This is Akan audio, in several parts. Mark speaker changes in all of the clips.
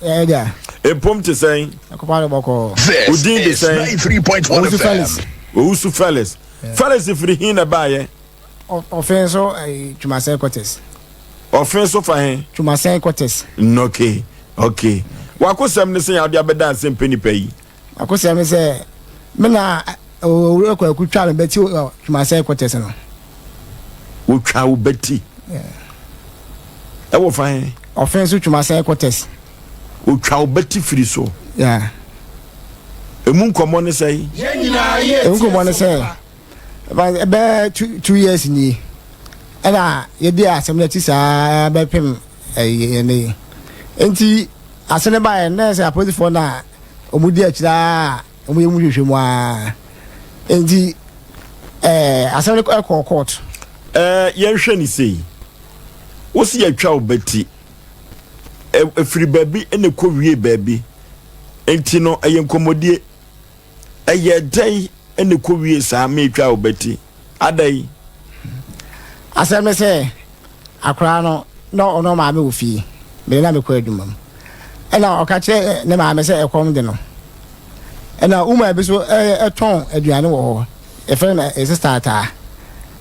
Speaker 1: Ɛgya.
Speaker 2: Mpom te sɛn?
Speaker 1: Ɛkɔpa de bɔkɔɔ.
Speaker 2: Wo
Speaker 3: This
Speaker 2: din de
Speaker 3: is
Speaker 2: sɛn?
Speaker 3: 93.1
Speaker 1: Owusu
Speaker 3: FM.
Speaker 1: Felix.
Speaker 2: Owusu Felix. Felix firi hin na ɛbaayɛ?
Speaker 1: Ɔfe nso Twumasɛn quarters.
Speaker 2: Ɔfe nso fa he?
Speaker 1: Twumasɛn quarters.
Speaker 2: Okay, okay. Wakosɛm ne sɛ yɛn ade abɛda ase mpɛ nipa yi.
Speaker 1: Wakosɛm ne sɛ me na Owura Kwaku twa me bɛti wɔ Twumasɛn quarters no.
Speaker 2: Wotwa wo bɛti? Ɛwɔ fa he?
Speaker 1: Ɔfe nso Twumasɛn quarters.
Speaker 2: Otwa wo bɛti firi so.
Speaker 1: Yeah.
Speaker 2: Emu nkɔmmɔ ne sɛ?
Speaker 1: Emu nkɔmmɔ ne sɛ ɛbɛyɛ 2 years nie ɛna yɛdi asɛm no akyi saa bɛpem ɛyɛ ne yi. Nti asɛm no baeɛ na sɛ apolisifoɔ no a wɔn di akyire a wɔn yɛ mu hwehwɛ mu a, nti asɛm no ɛkɔɔ court.
Speaker 2: Yɛnhwɛ ne sei, wosi yɛtwa wo bɛti ɛfiri baabi ɛna ɛkɔ wie baabi, nti no ɛyɛ nkɔmmɔdie. Ɛyɛ dɛn ɛna ɛkɔ wie saa meetwa wo bɛti adɛn?
Speaker 1: Asɛm ne sɛ akwaraa no na ɔno maame wɔ fie, mene na mekɔ adwuma mu, ɛna ɔka kyerɛ ne maame sɛ ɛkɔm de no, ɛna woman bi so ɛtɔn aduane wɔ hɔ, yɛfrɛ no sister Ataa.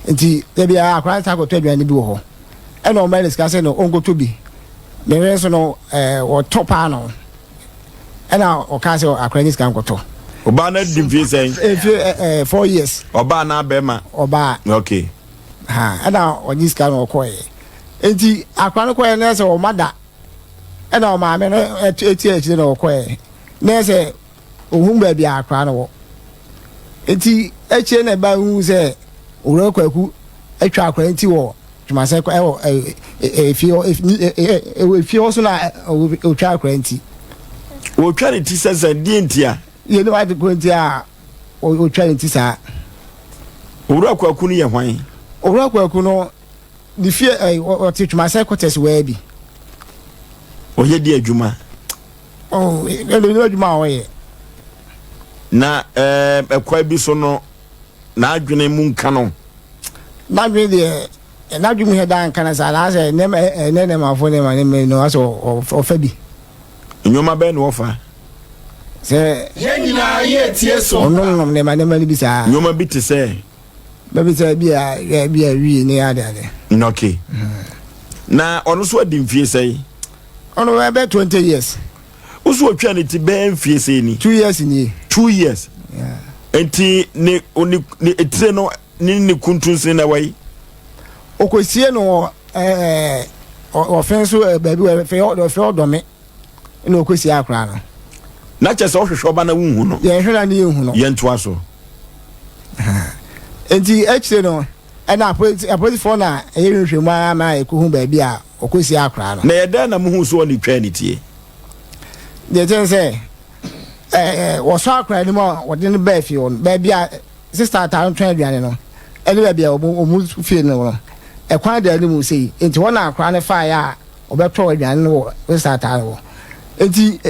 Speaker 1: Nti ebi akwaraa no taa kɔtɔ aduane bi wɔ hɔ, ɛna ɔma ne sika sɛ no ɔnkɔtɔ bi. Mere nso no wɔtɔ paano, ɛna ɔka sɛ akwaraa ne sika nkɔtɔ.
Speaker 2: Ɔbaa no adi mfie sɛn?
Speaker 1: Mfie 4 years.
Speaker 2: Ɔbaa na abɛɛma?
Speaker 1: Ɔbaa. Ha, ɛna ɔgye sika no ɔkɔɛ. Nti akwaraa no kɔɛ na sɛ ɔma da, ɛna ɔmaame no ɛti akyire na ɔkɔɛ na sɛ ohun baabi a akwaraa no wɔ. Nti akyire na ɛba hu sɛ Owura Kwaku atwa akwaraa nti wɔ Dwumasɛ ɛwɔ efie hɔ, ɛwɔ efie hɔ so na otwa akwaraa nti.
Speaker 2: Wɔtwa ne ti sɛ deɛ ntia?
Speaker 1: Yɛn ni wadi ko nti a otwa ne ti saa.
Speaker 2: Owura Kwaku no yɛ hwan?
Speaker 1: Owura Kwaku no ne fie ɔte Dwumasɛ quarters wɔ bi.
Speaker 2: Ɔyɛ di adwuma?
Speaker 1: Oh, ɛna ne adwuma a ɔyɛ.
Speaker 2: Na ɛkwan bi so no n'adwene mu nka no?
Speaker 1: N'adwene deɛ, n'adwene mu hɛ da nka no saa, anaasɛ nneɛma ɛnɛ nneɛmafo nneɛma nneɛma no asɛ ɔfa bi.
Speaker 2: Nneɛma bɛn na wɔfa?
Speaker 1: Sɛ ɔnomnom nneɛma nneɛma no bi saa.
Speaker 2: Nneɛma bi te sɛ?
Speaker 1: Bɛbi sɛ bi a wie ne ade ade.
Speaker 2: Okay, na ɔno nso adi mfie sɛn?
Speaker 1: Ɔno bɛbɛ 20 years.
Speaker 2: Woso otwa ne ti bɛyɛ mfie sɛn ni?
Speaker 1: 2 years nie.
Speaker 2: 2 years. Nti ne etire no ne kuntunsini na ɛwɔ yi?
Speaker 1: Okosie no wɔ ɔfɛn so baabi wɔ fɛ ɔfɛ ɔdɔme ɛna okosie akora no.
Speaker 2: Na kyerɛ sɛ ɔhwehwɛ ɔba na wunhu no?
Speaker 1: Yɛn hwɛ na ne yɛn hu no.
Speaker 2: Yɛn toa so.
Speaker 1: Nti akyire no ɛna apolisifoɔ na ɛyɛ nhwehwɛmu ara ma ɛkɔhu baabi a ɔkɔsie akora no.
Speaker 2: Na yɛ dɛn na muhu so ɔne twa ne tie?
Speaker 1: Deɛ kyɛn sɛ ɛɛ wɔsɔ akora no mu a wɔde no baa fie hɔ no, baabi a sister Ataare tɔn aduane no ɛne baabi a wɔn fie no, ɛkwan da anim sei, nti hɔ na akora no faeɛ a ɔbɛtɔ aduane no wɔ sister Ataare hɔ. Nti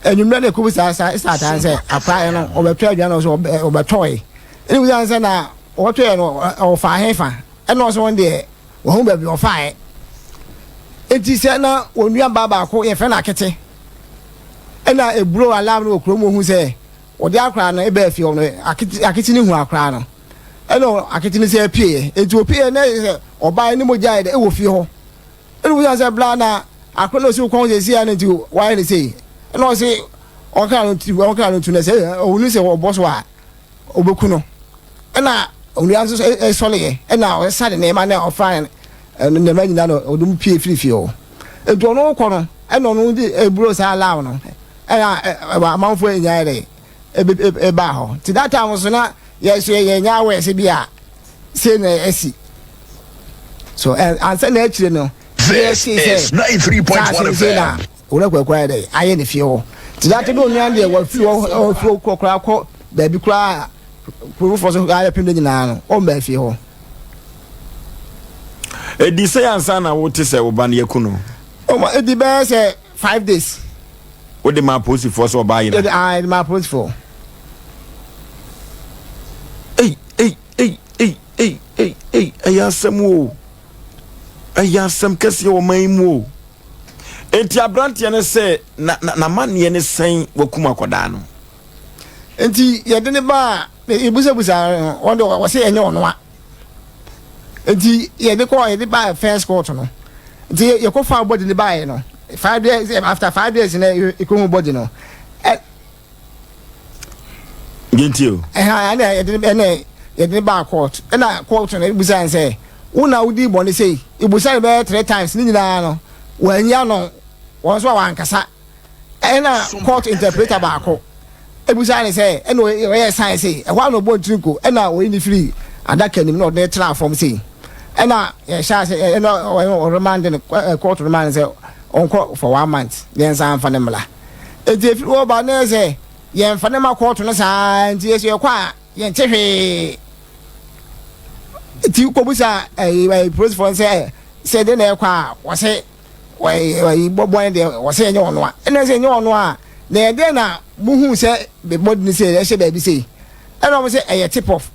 Speaker 1: anwummerɛ no ɛkɔbu saa sister Ataare sɛ akora no ɔbɛtɔ aduane no so ɔbɛtɔe, ɛne bisa sɛ na ɔbɛtɔɛ no ɔfa hefa, ɛna ɔsɛ wɔn deɛ wɔn ho baabi ɔfaeɛ. Nti sɛ na wɔn nua baa baako yɛfrɛ no Akete, ɛna eburo alarm no wɔ kurom, ohun sɛ wɔde akora no ɛbɛɛ fie hɔ no, Akete no hu akora no, ɛna Akete no sɛ epie. Nti opie na sɛ ɔbaa ne mogya yɛ dɛ ɛwɔ fie hɔ, ɛna obi sɛ bla na akora no osi kɔn sɛ esi ya no, nti wayɛ ne sei, ɛna ɔsi ɔkra no tu na sɛ ɔwunu sɛ ɔbɔ so a ɔbɛku no. Ɛna onua nso ɛsɔre yɛ, ɛna ɔsa de nneɛma na ɔfa nneɛma nyinaa na ɔde mu pie firi fie hɔ. Nti ɔno kɔ no, ɛna ɔno de eburo saa alarm no, ɛna amanfoɔ nyinaa yɛ dɛ ɛbaa hɔ. Nti that time so na yɛ so yɛ nya awɔ ɛsɛ bi a sei na ɛsi so ɛ ansa na akyire no.
Speaker 3: This is 93.1 FM.
Speaker 1: Owura Kwaku ayɛ dɛ ayɛ ne fie hɔ. Nti that time onua deɛ wɔfiri hɔ, ɔfiri hɔ koraa kɔ baabi koraa, kuro foforɔ so ayɛ pem de nyinaa no ɔmbaa fie hɔ.
Speaker 2: Edi sɛ ansa na wote sɛ wo ba no yɛku no?
Speaker 1: Ɔmo edi bɛyɛ sɛ 5 days.
Speaker 2: Wode ma apolisifoɔ sɛ ɔbaa yera?
Speaker 1: Yɛde aa yɛde ma apolisifoɔ.
Speaker 2: Ei, ei, ei, ei, ei, ei, ei, ɛyɛ asɛm o, ɛyɛ asɛm kɛseɛ wɔ man yi mu o. Enti aberanteɛ no sɛ na na n'amanneɛ ne sɛn wakum akwadaa no.
Speaker 1: Enti yɛde no baa yɛbusabusa no wɔn de wɔsɛ ɛnyɛ ɔno a. Enti yɛde kɔ yɛde baa first court no. Nti yɛkɔ fa body no baeɛ no 5 days, after 5 days na yɛkɔhu body no.
Speaker 2: Yɛntie o.
Speaker 1: Ɛha ɛna yɛde ɛna yɛde no baa court, ɛna court no ebusa no sɛ wo na wodi bɔne sei. Ebusa no bɛyɛ three times ne nyinaa no wɔanyi ano, wɔn nso a wɔankasa. Ɛna court interpreter baako ebusa ne sɛ ɛna ɔyɛ sign sei, ɛhɔ a na ɔbɔ ntiri nko, ɛna ɔyi ne firi adaka nim na ɔde ne tena fam sei, ɛna yɛhyɛ ase, ɛna ɔremand no, court remand sɛ ɔnkɔ for one month yɛn nsa nfa ne mmla. Eti efiri hɔ ba ne sɛ yɛnfa ne ma court no saa, nti yɛsɛ yɛkɔ a yɛnte hwee. Nti kɔbusa ɛyi ɛyi polisifoɔ sɛ sɛ de na ɛkɔ a wɔsɛ wɔyi wɔyi bɔbɔn deɛ wɔsɛ ɛnyɛ ɔno a, ɛna sɛ ɛnyɛ ɔno a na yɛde na muhu sɛ bɔdi ne sɛ ɛhyɛ baabi sɛ, ɛna wɔn sɛ ɛyɛ tip off,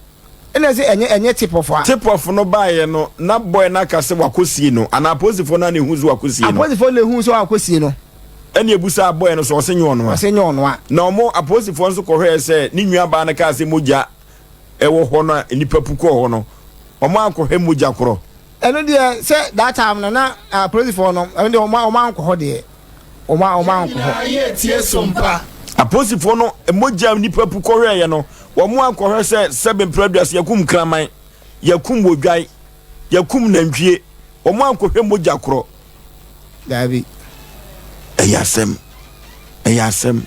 Speaker 1: ɛna sɛ ɛnyɛ tip off a.
Speaker 2: Tip off no baeɛ no na boy no aka sɛ wakɔsie no anaa apolisifoɔ no a na ehu sɛ wakɔsie no?
Speaker 1: Apolisifoɔ na ehu sɛ wakɔsie no.
Speaker 2: Ɛna ebusa boy no so ɔsɛ nyɛ ɔno a.
Speaker 1: Ɔsɛ nyɛ ɔno a.
Speaker 2: Na ɔmo apolisifoɔ nso kɔhwɛɛ sɛ ne nua baa no kaa sɛ mogya ɛwɔ hɔ no a nipa pu kɔɔ hɔ no, ɔmo ankɔhwɛ mogya korɔ?
Speaker 1: Ɛno deɛ sɛ that time no na apolisifoɔ no, ɛno deɛ ɔmo ankɔ hɔ deɛ, ɔmo ankɔ hɔ.
Speaker 2: Apolisifoɔ no, mogya nipa pu kɔhwɛɛyɛ no, wɔn ankɔhwɛ sɛ sɛbe mprɛduase yɛkum kraman, yɛkum wodwae, yɛkum nantwie, wɔn ankɔhwɛ mogya korɔ?
Speaker 1: Daabi.
Speaker 2: Ɛyɛ asɛm, ɛyɛ asɛm.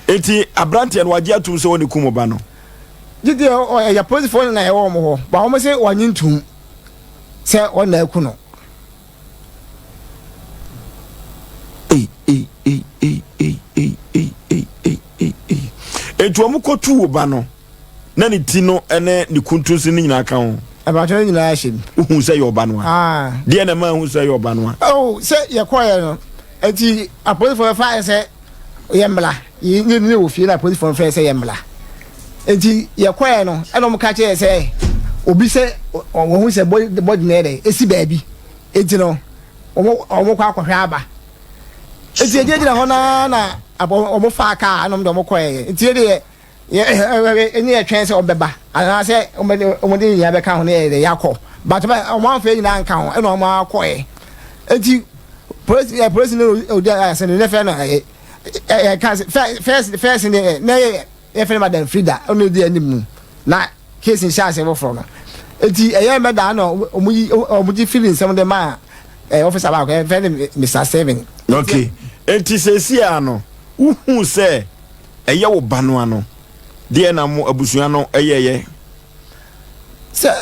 Speaker 2: Eti aberanteɛ no wagye atum sɛ ɔne kum ɔba no?
Speaker 1: Gye deɛ ɛyɛ apolisifoɔ no na ɛwɔ wɔn hɔ ba, wɔn sɛ wɔnye ntum sɛ ɔna aku no.
Speaker 2: Ei ei ei ei ei ei ei ei ei ei ei. Eti wɔn kɔtu wo ba no na ne ti no ne ne kuntunsi no nyinaa ka ho?
Speaker 1: Ɛbɛtɔ no nyinaa hyɛ mu.
Speaker 2: Wohu sɛ yɛ ɔba no a? Deɛ na ɛma ehu sɛ yɛ ɔba no a?
Speaker 1: Oh, sɛ yɛkɔɛ no, eti apolisifoɔ fa yɛ sɛ yɛ mmla yɛ ne wɔ fie na apolisifoɔ fɛ sɛ yɛ mmla, eti yɛkɔɛ no ɛna wɔn ka kyerɛ sɛ obi sɛ wɔn ho sɛ bɔdi na yɛ dɛ esi baabi, eti no wɔn kɔ akɔhwɛ aba. Eti egyinagyina hɔ naa na wɔn fa kaa ɛna wɔn de wɔn kɔɛ, nti yɛ deɛ yɛ ɛne yɛtwɛn sɛ ɔbɛba anaasɛ wɔde nyinaa bɛka ho ne yɛ de yɛakɔ, but wɔn amfa nyinaa nka ho ɛna wɔn akɔɛ. Eti polisi ɛ polisi ne odi asɛm ne fɛ no ɛ ɛ ka first first ne ne yɛ yɛfrɛ no Madam Frida, ɔno edi anim mu na case nhyɛ ase foforɔ no. Eti ɛyɛ mɛda na wɔn yi wɔn gye fili nsɛm de maa ɛ officer baako yɛfrɛ no Mr Seven.
Speaker 2: Okay, eti sɛsi a no wohu sɛ ɛyɛ wo ba no ano deɛ na mo abusua no ɛyɛyɛ?
Speaker 1: Sɛ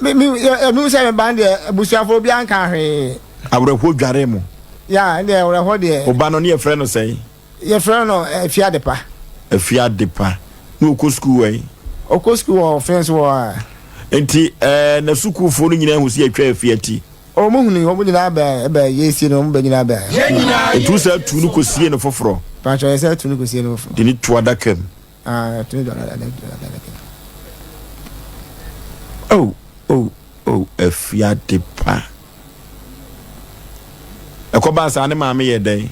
Speaker 1: mi mi ɛnu sɛ mi ba deɛ, abusuafoɔ bi anka hwee.
Speaker 2: Awerɛhoɔ dware mo?
Speaker 1: Ya, ɛdeɛ awerɛhoɔ deɛ.
Speaker 2: Wo ba no ne yɛfrɛ no sɛn?
Speaker 1: Yɛfrɛ no Afia Adepa.
Speaker 2: Afia Adepa na ɔkɔ sukuu wɔ yi?
Speaker 1: Ɔkɔ sukuu wɔ ɔfɛn so wɔ a.
Speaker 2: Nti ɛɛ na sukuufoɔ no nyinaa hu sɛ yɛtwa Afia ti?
Speaker 1: Wɔn hunu, wɔn nyinaa bɛ bɛ yɛsie no, wɔn bɛ nyinaa bɛ.
Speaker 2: Nti wo sɛ tu no kɔsie no foforɔ?
Speaker 1: Pàtó yɛ sɛ tu no kɔsie no foforɔ.
Speaker 2: De ne tu adaka mu?
Speaker 1: Ah, tu no do adaka mu.
Speaker 2: Oh oh oh, Afia Adepa. Ɛkɔbaa saa ne maame yɛ dɛn?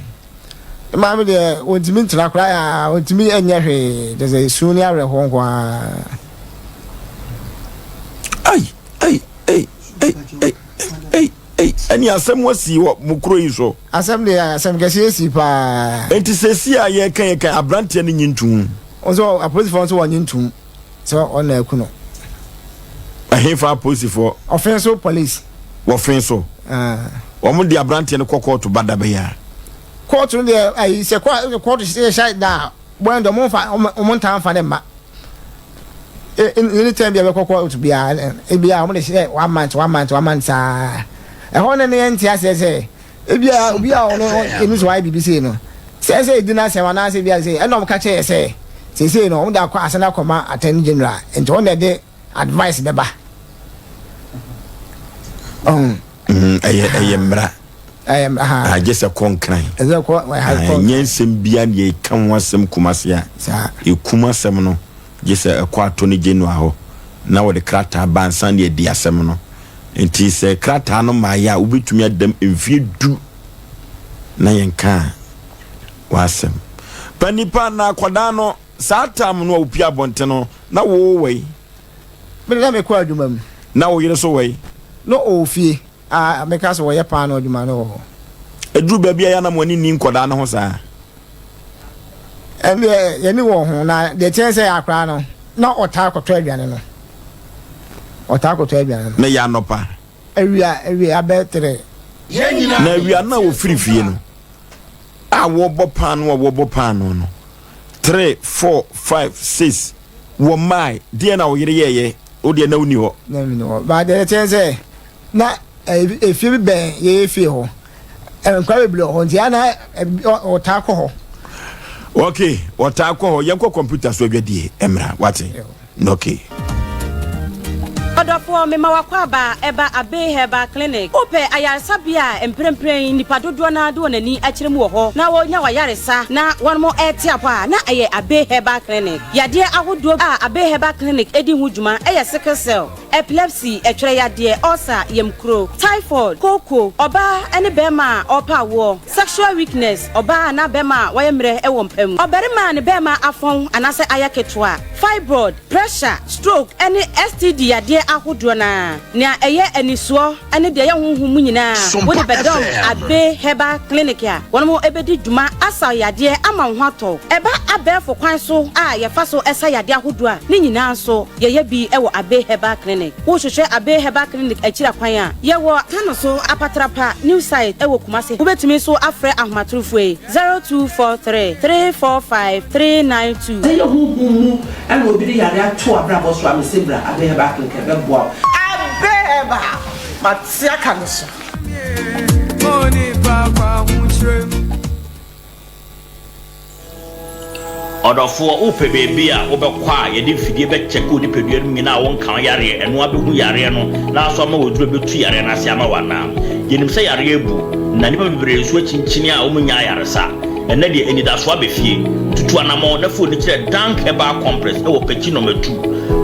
Speaker 1: Ne maame deɛ wɔntumi ntena koraa, wɔntumi nyɛ hwee, kyerɛ sɛ esu ne awerɛhoɔ nko ara.
Speaker 2: Ai ai ai ai ai ai ai, ɛne asɛm asi wɔ mo kuro yi so.
Speaker 1: Asɛm deɛ, asɛm kɛseɛ asi paa.
Speaker 2: Enti seesei a yɛreka yɛka aberanteɛ no nye ntom?
Speaker 1: Nso apolisifoɔ nso wɔnye ntom sɛ ɔna aku no.
Speaker 2: Ɛhefa apolisifoɔ?
Speaker 1: Ɔfen so police.
Speaker 2: Wɔfen so. Wɔn de aberanteɛ no kɔ kɔɔto ba da bɛyɛ a?
Speaker 1: Kɔɔto no deɛ ayi sɛ kɔɔto hyɛ da a wɔn deɛ wɔn nfa wɔn ntaa nfa ne mma. Anytime bi a bɛkɔ kɔɔto biara ebi a wɔn de hyɛ one month, one month, one month saa. Ɛhɔ no ne yɛn nte aseɛ sɛ ebi a obi a ɔno ɛnu sɛ wayɛ biribi sei no sɛ edi n'asɛm anaasɛ ebi a sɛ ɛna wɔn ka kyerɛ yɛ sɛ seesei no wɔn de akɔ asɛn akɔma Attorney General, nti wɔn na ɛde advice bɛba.
Speaker 2: Ɛyɛ mmara. Agye sɛ kɔ Nkran. Ɛnyɛ nsɛm bia ne yɛka ho asɛm Kumase a ɛkum asɛm no, gye sɛ ɛkɔ Attorney General hɔ na wɔde krataa ba ansa ne adi asɛm no. Nti sɛ krataa no maayɛ a, wobɛtumi adam mfie 10. Na yɛnkaa w'asɛm. Pa nipa na akwadaa no saa tam no a wopie abɔnten no na wo wɔ yi.
Speaker 1: Me na mekɔ adwuma mu.
Speaker 2: Na wo yere so wɔ yi.
Speaker 1: Na ɔwɔ fie a meka sɛ wɔyɛ paano adwuma no wɔ hɔ.
Speaker 2: Ɛduru baabi a yɛ na mo ani nni nkwadaa no ho saa.
Speaker 1: Ɛndeɛ yɛne wɔn ho na deɛ kyerɛ sɛ akwadaa no na ɔtaa kɔtɔ aduane no. Ɔtaa kɔtɔ aduane no.
Speaker 2: Na yɛ anɔpa.
Speaker 1: Awia awia abɛtere.
Speaker 2: Na awia no a wɔfiri fie no a wɔbɔ paano a wɔbɔ paano no 3 4 5 6 wɔ mmae deɛ na wo yere yɛɛyɛ wo deɛ na wonni hɔ.
Speaker 1: Na menni hɔ. Ba deɛ kyerɛ sɛ na efie bi bɛn yɛyɛ fie hɔ. Nkwadaa bebree wɔ hɔ nti ana ɔtaa kɔ hɔ.
Speaker 2: Ok, ɔtaa kɔ hɔ. Yɛnkɔ kɔmputa so adwadie mmra wate. Okay.
Speaker 4: Ɔdɔfoɔ, mema w'akwaaba ɛba Abbey Herbal Clinic. Wopɛ ayaresabea a mprempren nnipa dodoɔ no ara de wɔn ani akyerɛ mu wɔ hɔ na wɔnya w'ayaresa na wɔnom rete apɔ a, na ɛyɛ Abbey Herbal Clinic. Yadeɛ ahodoɔ a Abbey Herbal Clinic di ho dwuma yɛ sickle cell, epilepsy, ɛtwerɛ yadeɛ, ulcer, yamkuro, typhoid, kooko, ɔbaa ne barima a ɔrepɛ awoɔ, sexual weakness, ɔbaa anaa barima a wayɛ mmerɛ wɔ mpa mu, ɔbarima a ne barima afɔn anaasɛ ayɛ ketewa, fibroid, pressure, stroke ne STD yadeɛ ahodoɔ no ara. Nea ɛyɛ anisoɔ ne deɛ ɛyɛ honhom mu nyinaa, wode bɛdɔm Abbey Herbal Clinic a wɔn bɛdi dwuma asa wo yadeɛ ama wo ho atɔ wo. Ɛba abɛɛfo kwan so a yɛfa so sa yadeɛ ahodoɔ a, ne nyinaa nso yɛyɛ bi wɔ Abbey Herbal Clinic. Wohwehwɛ Abbey Herbal Clinic akyiri akwan a, yɛwɔ Tano so Apatrapa New Site wɔ Kumasi. Wobɛtumi nso afrɛ ahomatorofoɔ yi, 0243 345 392.
Speaker 5: Sɛ ɛyɛ honhom mu na obi de yare ato w'abrabɔ so a, mese bra Abbey Herbal Clinic ɛbɛboa wo.
Speaker 6: Abbey Herbal, mate aka no so.
Speaker 7: Ɔdɔfoɔ, wopɛ baabi a wobɛkɔ a yɛde mfidie bɛkyɛke wo nipadua no mu nyinaa a wonka wo yareɛ, ɛno ara bɛhu yareɛ no na aso ama wo aduro a ɛbɛtu yareɛ no ase ama wo anaa? Yɛnim sɛ yareɛ abu, na nnipa bebree nso akyinkyini a wɔnnya ayaresa. Ɛnnɛ deɛ, anidasoɔ aba fie. Tutu anammɔn na fa w'ani kyerɛ Dank Herbal Complex wɔ Pekyi Nɔma Tu.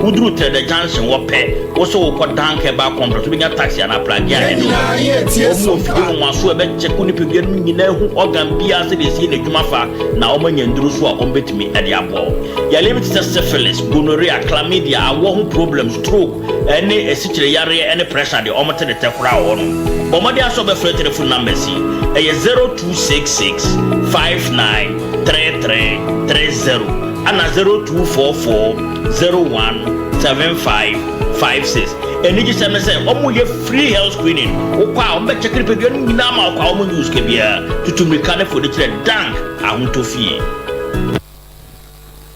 Speaker 7: Woduru Trɛdɛ Junction hɔ pɛ, wo sɛ worekɔ Dank Herbal Complex, wobɛnya taxi anaa pragea a ɛne wo bɛkɔ. Wɔn wɔ mfidie nwonwasoɔ a ɛbɛkyɛke wo nipadua no mu nyinaa ahu organ biara sɛdeɛ ɛsi yɛ n'adwuma fa, na wɔanya nnuru nso a wɔbɛtumi de aboa wo. Yareɛ bi te sɛ syphilis, gonorrhea, chlamydia, awoɔ ho problems, stroke, ne asikyire yareɛ ne pressure deɛ wɔte ne tɛ koraa wɔ hɔnom. Bɔ mmɔden ara sɛ wobɛfrɛ telephone numbers yi, ɛyɛ 0266 59 33 30 ɛna 0244 01 75 56. Anigyesɛm ne sɛ wɔyɛ free health screening, wokɔ a wɔbɛkyɛke nipadua no nyinaa ma wo kwa, wɔnnye wo sika biara. Tutu mmirika ne fa w'ani kyerɛ Dank Ahotɔ Fie.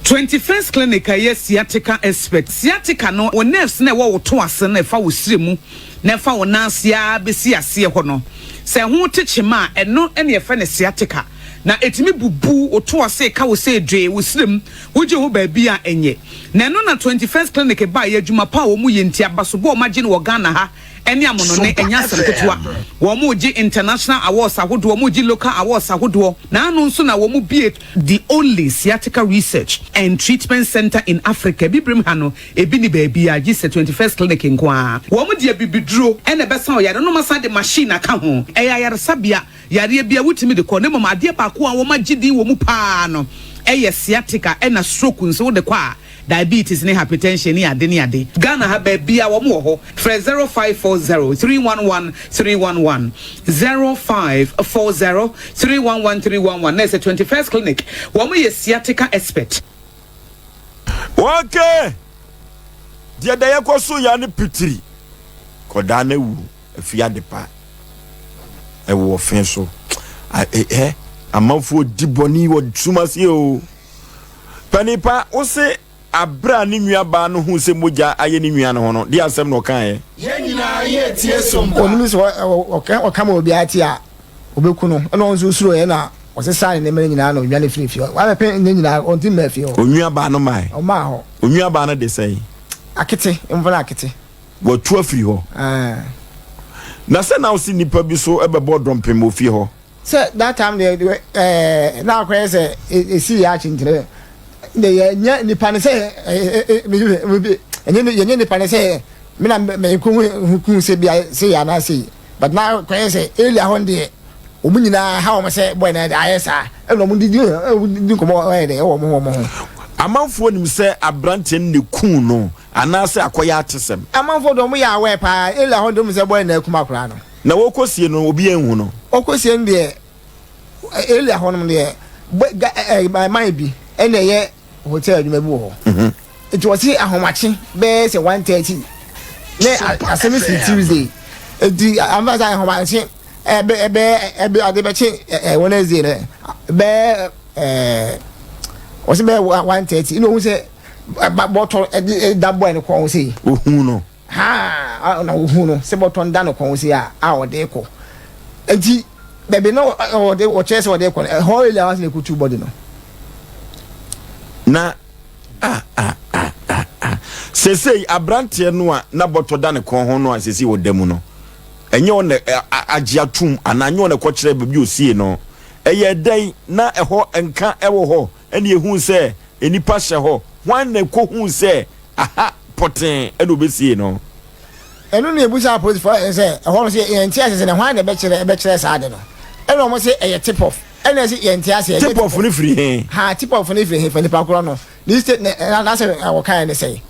Speaker 8: 21st Clinic a ɛyɛ sciatica expert. Sciatica no, wo nerves no a ɛwɔ wo to ase no a ɛfa wo srɛ mu na ɛfa wo nan ase ara bɛsi aseɛ hɔ no, sɛ ɛho te kyema a, ɛno na yɛfrɛ no sciatica. Na ɛtumi bubu wo to ase, ɛka wo sɛ dwee, wo srɛ mu, wogye ho baabi a ɛnyɛ. Na ɛno na 21st Clinic baeɛ, adwuma pa a wɔyɛ nti, abasobɔ a wɔagye no wɔ Ghana ha ne amonone,
Speaker 3: Sompa
Speaker 8: ɛnyɛ asɛm ketewa.
Speaker 3: FM.
Speaker 8: Wɔregye international awards ahodoɔ, wɔregye local awards ahodoɔ. Na ano nso na wɔbue the only sciatica research and treatment centre in Africa. Abibirem ha no, ebi nni baabiara gye sɛ 21st Clinic nko ara. Wɔde abibiduro na ɛbɛsa ɔyare no na wɔasan de machine aka ho. Ɛyɛ ayaresabea, yareɛ biara wotumi de kɔ na mmom adeɛ baako a wɔagye din wɔ mu pa ara no yɛ sciatica ɛna stroke nso wode kɔ a, diabetes ne hypertension ne ade ne ade. Ghana ha baabia wɔn wɔ hɔ frɛ 0540 311 311 0540 311 311 na ɛsɛ 21st clinic wɔn yɛ sciatica expert.
Speaker 2: Okay! Deɛ da yɛkɔ so ya ne pitiri kɔdaa no awu afi adepa ɛwɔ ɔfe so ɛ amanfoɔ di bɔne wɔ sum ase o. Panin pa, wo se aberɛ a ne nua baa no huu sɛ mogya ayɛ ne nua no ho no, deɛ asɛm na ɔkaeɛ?
Speaker 3: Yɛn nyinaa yɛretie som pa.
Speaker 1: Ɔnim sɛ ɔka ma obiara te a, ɔbɛku no. Ɛnna ɔno nso suroeɛ na ɔsesaa ne nneɛma no nyinaa na ɔdwane firii fie hɔ. Wabɛpɛ nnɛ nyinaa, ɔntumi mmaa fie hɔ.
Speaker 2: Onua baa no mae.
Speaker 1: Ɔmmaa hɔ.
Speaker 2: Onua baa no de sɛn?
Speaker 1: Akete, mmofra no akete.
Speaker 2: Watu afiri hɔ.
Speaker 1: Aane.
Speaker 2: Na sɛ na wo se nnipa bi so bɛbɔ dɔmpem wɔ fie hɔ.
Speaker 1: Sɛ that time deɛ ɛɛ na akɔyɛ sɛ esi yɛ akyi nti no de yɛnyɛ nipa no sɛ ɛɛ ɛnyɛ yɛnyɛ nipa no sɛ me na mɛ ko hu kun sɛ bia sɛ yɛ anaasɛ yi but na akɔyɛ sɛ area hɔ deɛ. Wɔn nyinaa ha wɔn sɛ bɔyɛ na ayɛ saa ɛna wɔn didi di nkɔmɔ ɛyɛ dɛ ɛwɔ wɔn ho wɔn ho.
Speaker 2: Amanfoɔ nim sɛ abranteɛ no na ekuu no anaasɛ akɔyɛ atesɛm.
Speaker 1: Amanfoɔ deɛ wɔn yɛ aware paa area hɔ deɛ wɔn sɛ bɔyɛ na akum akwadaa no.
Speaker 2: Na wɔkɔ sie no obi anhu no.
Speaker 1: Wɔkɔ sie no deɛ area hɔ nom deɛ bɔ ga ɛɛ man bi ɛna ɛyɛ hotel adwuma bi wɔ hɔ. Mhm. Nti wɔsi ahomakye bɛyɛ sɛ 1:30 ne asɛm si Tuesday nti amfa sɛ ahomakye. Ɛbɛ ɛbɛ ɛbɛ ade bɛkye ɛ Wednesday no bɛɛ ɛɛ wɔsi bɛyɛ 1:30 ɛna ohun sɛ ɛba bɔtɔ ɛde ɛda bɔɛ no kɔn sei.
Speaker 2: Ohun no.
Speaker 1: Haa na ohun no sɛ bɔtɔ no da no kɔn sei a a ɔde kɔ nti baabi na ɔde ɔkyerɛ sɛ ɔde kɔ no ɛhɔ ɛli a wɔsi na ekutu bɔdi no.
Speaker 2: Na ah ah ah ah ah sesei aberanteɛ no a na bɔtɔ da ne kɔn ho no a sesei ɔda mu no. Ɛnyɛ ɔno na agye atom anaa ɛnyɛ ɔno na ɛkɔkyerɛɛ baabi a osiee no. Ɛyɛɛ dɛn na ɛhɔ nka wɔ hɔ na ehuu sɛ nnipa hyɛ hɔ? Hwan na ekohuu sɛ aha pɔtee na obesiee no?
Speaker 1: Ɛno na yɛbisaa apolisifoɔ no sɛ ɛhɔ no sɛ yɛnte aseɛ sɛ na hwan na ɛbɛkyerɛ ɛbɛkyerɛ saa ade no. Ɛna wɔn se ɛyɛ tip off. Ɛna yɛse yɛnte aseɛ.
Speaker 2: Tip off no firi he?
Speaker 1: Haa tip off no firi he fa nipa korɔ no. Ne state ne n'asɛm a wɔkaeɛ ne sɛn?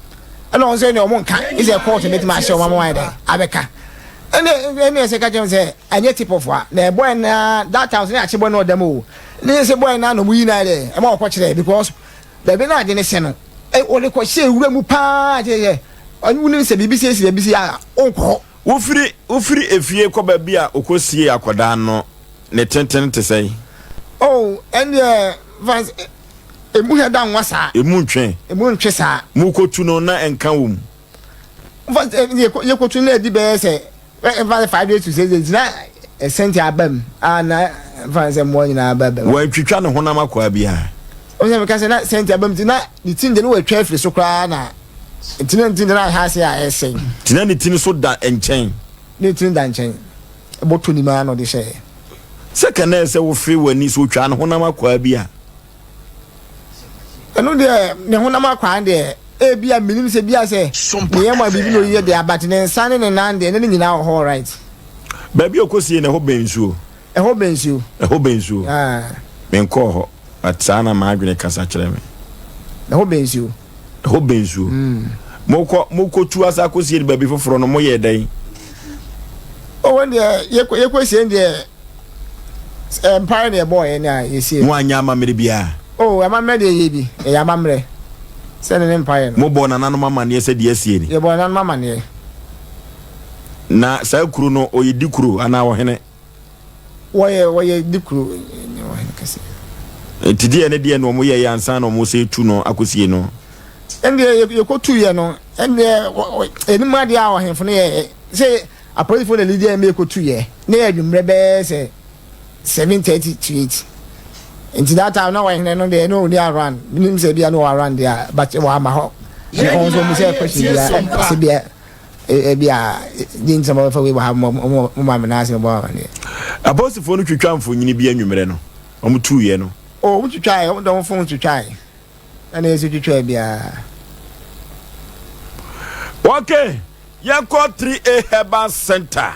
Speaker 1: Ɛna wɔn nso ɛne wɔn nka sɛ court no bɛtumi ahyɛ wɔn ama wɔayɛ dɛn abɛka. Ɛne ɛne ɛsɛ ka kyerɛ wɔn sɛ ɛnyɛ tip off a na ɛbɔɛ na that time so ne akye bɔ no ɔdam o ne sɛ bɔɛ na na wɔn yi na ayɛ dɛn ɛma wɔkɔ kyerɛ because baabi na ade ne hyɛ no wɔde kɔ hyɛ ewura mu paa kyerɛ sɛ ɔne wonim sɛ biribi sɛ esi baabi si a ɔnkɔ hɔ.
Speaker 2: Wofiri wofiri efie kɔ baabi a ɔkɔsiee akwadaa no ne tenten te sɛn?
Speaker 1: Oh, ɛndeɛ fans Emu hɛ da nwa saa.
Speaker 2: Emu ntwe.
Speaker 1: Emu ntwe saa.
Speaker 2: Mokotu no na nka wɔ mu.
Speaker 1: Nfa yɛkotu no adi bɛyɛ sɛ nfa 5 days to 6 days na ɛsɛnti aba mu a na nfa sɛ mmoa nyinaa aba mu.
Speaker 2: Wɔantwitwa ne honam akwaa biara.
Speaker 1: Wɔn sɛ meka sɛ na sɛnti aba mu ti na ne ti de no wɔatwa afiri so koraa na nti na nti de na ahɛ ase a ɛsɛn.
Speaker 2: Ti na ne ti no so da nkyɛn.
Speaker 1: Ne ti no da nkyɛn. Bɔtɔ nim ara na ɔde hyɛɛ.
Speaker 2: Sɛ kɛnɛ sɛ wofe w'ani so otwaa ne honam akwaa bi a.
Speaker 1: Ɛno deɛ ne honam akwaa deɛ ebia menim sɛ bia sɛ ne yam a biribi na ɔyɛ deɛ but ne nsa ne ne nan deɛ ne ne nyinaa wɔ hɔ right.
Speaker 2: Baabi a ɔkɔsie no ɛhɔ bɛn nsuo?
Speaker 1: Ɛhɔ bɛn nsuo.
Speaker 2: Ɛhɔ bɛn nsuo. Ah. Menkɔɔ hɔ but saa na m'adwene kasa kyerɛ me.
Speaker 1: Ɛhɔ bɛn nsuo.
Speaker 2: Ɛhɔ bɛn nsuo. Mm. Mokɔ mokɔtu asa akɔsie no baabi foforɔ no moyɛɛ dɛn?
Speaker 1: Ɔwɔ deɛ yɛkɔ yɛkɔsie deɛ Mpaeɛ na yɛbɔɔ yɛn a yɛsie.
Speaker 2: Mo anyɛ amammerɛ biara?
Speaker 1: Oh, amammerɛ deɛ yɛyɛ bi. Yɛyɛ amammerɛ. Sɛ ne ne mpaeɛ no.
Speaker 2: Mobɔɔ nananom amanneɛ sɛ deɛ asie ni?
Speaker 1: Yɛbɔɔ nananom amanneɛ.
Speaker 2: Na saa kuro no, ɔyɛ dikuro anaa ɔhene?
Speaker 1: Wɔyɛ, wɔyɛ dikuro ne ɔhene kɛseɛ.
Speaker 2: Nti deɛ ne deɛ na wɔn yɛeɛ ansa na wɔn sɛ tu no akɔsie no?
Speaker 1: Ɛndeɛ yɛkɔtuiɛ no, ɛndeɛ yɛnim adeɛ a ɔhemfo no yɛeɛ. Sɛ Apolisifo na Lydia Emmie kotuiɛ. Na ɛyɛ anwummerɛ bɛyɛ sɛ 7:30 to 8. Nti that time na ɔhene no deɛ na ɔnni around. Menim sɛ ebia na ɔwɔ around deɛ a but wamma hɔ. Na ɔno nso ɔmmisaa question biara sɛ bia ebia deɛ nti na mobɛfa wei wɔ ha mo ma me nan ase mebɔ amaneɛ.
Speaker 2: Apolisifoɔ no twitwaa mfonini bi anwummerɛ no, wɔtuiɛ no.
Speaker 1: Oh, wɔtwitwaeɛ, wɔde wɔn phone twitwaeɛ. Ɛna yɛsi twitwaa biara.
Speaker 2: Okay. Yɛnkɔ 3A Herbal Centre,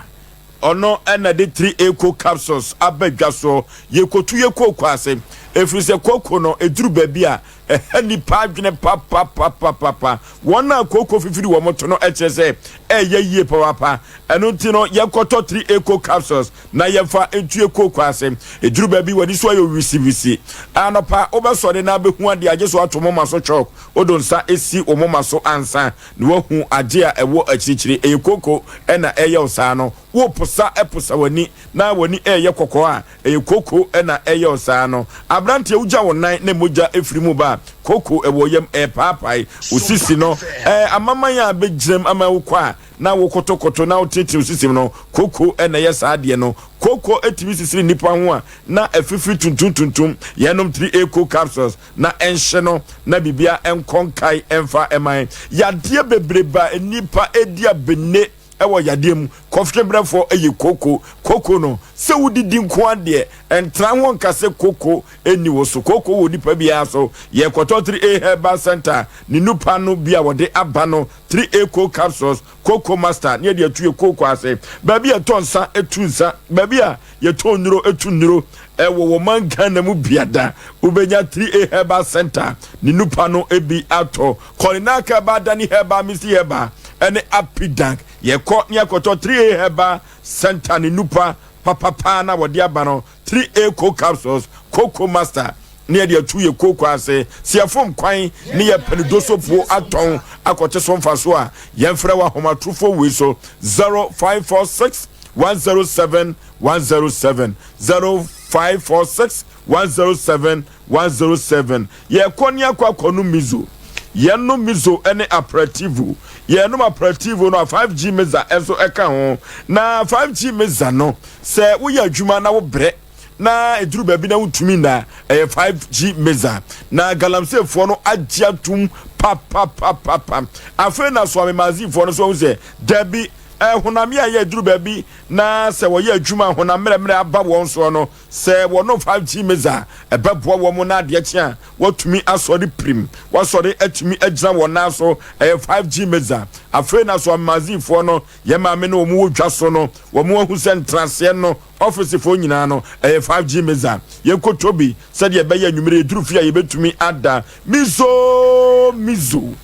Speaker 2: ɔno na de 3A Co Capsules aba dwa so. Yɛkɔtu yɛ kooko ase, ɛfiri sɛ kooko no ɛduru baabi a ɛha nnipa adwene papapapapapa. Wɔn a kooko fifiri wɔn to no kyerɛ sɛ ɛyɛ yie papaapa. Ɛno nti no yɛnkɔtɔ 3A Co Capsules na yɛmfa ntu yɛ kooko ase. Ɛduru baabi w'ani so ayɛ wisiwisi. Anɔpa wobɛsɔre na abɛhu adeɛ agye so ato moma so chalk, wodo nsa si wo moma so ansa Na woahu ade a ɛwɔ akyirikyiri. Ɛyɛ kooko na ɛreyɛ wo saa no. Woreposa posa w'ani na w'ani reyɛ kɔkɔɔ a, ɛyɛ kooko na ɛreyɛ wo saa no. Aberanteɛ, wogya wo nan na mogya firi mu ba a, kooko wɔ wo yam ɛrepaapae wo sisi no. Ɛɛ, amaman a bɛgyinam ama wokɔ a na wokotokoto na woteetee wo sisi no, kooko na ɛyɛ saa adeɛ no. Kooko tumi sisiri nnipa ho a na afifiri tuntum tuntum. Yɛnom 3A capsules. na ɛnhye no na biribia nkɔ nkae ɛmfa ɛman yadeɛ bebrebe a nnipa ɛdi abene. wɔ yadeɛ mu. Kɔfetwebrɛfoɔ yɛ kooko. Kooko no, sɛ wodidi nko ara deɛ, ɛntena ho nka sɛ kooko nni wo so. Kooko wɔ nipa biara so. Yɛkɔtɔ 3A Herbal Centre ne nupa no bi a wɔde aba no, 3A Cold Capsules, Kooko Master, ne yɛde atu yɛ kooko ase. Baabi a yɛtɔ nsa tu nsa, baabi a yɛtɔn nnuro tu nnuro. Ɛwɔ wɔ man Ghana mu biada, wobɛnya 3A Herbal Centre ne nupa no bi atɔ. Kɔlinaak Herbal, Dani Herbal, Misty Herbal ne Apidank. Yɛkɔ ne yɛakɔtɔ 3A Herbal Centre ne nupa papapaa no a wɔde aba no, 3A Cold Capsules, Cocoa Master, ne yɛde atu yɛ kooko ase. Sɛ yɛfom kwan ne yɛpɛ no dosopuo atɔn akɔte so mfaso a, yɛmfrɛ wɔ ahomatorofoɔ wei so, 0546 107 107, 0546 107 107. Yɛkɔ ne akɔ akɔnom miso. Yɛnom miso ne aperativo. Yɛnom aperativo no a 5G meza nso ka ho. Na 5G meza no, sɛ woyɛ adwuma na wobrɛ na ɛduru baabi na wontumi nna a, ɛyɛ 5G meza. Na galamseyfoɔ no agye atom papapapapa. Afei na Soame-Mazifoɔ no nso ahu sɛ dabi, honam yɛ a ɛyɛ aduru baabi na sɛ wɔyɛ adwuma a honam mmerɛmmerɛ aba wɔn soɔ no, Sɛ wɔnom 5G meza a, ɛbɛboa wɔn na adeɛ kye a, wɔatumi asɔre pirim, wɔasɔre atumi agyina wɔn nan so. Ɛyɛ 5G meza. Afei na so Amazigh-foɔ no, yɛn maame ne wɔn wɔ dwa so no, wɔn ahu sɛ ntenaseɛ no, ɔfisefoɔ nyinaa no, ɛyɛ 5G meza. Yɛnkɔtɔ bi sɛdeɛ ɛbɛyɛ anwummere yɛduru fie a yɛbɛtumi ada. Mizo! Mizo!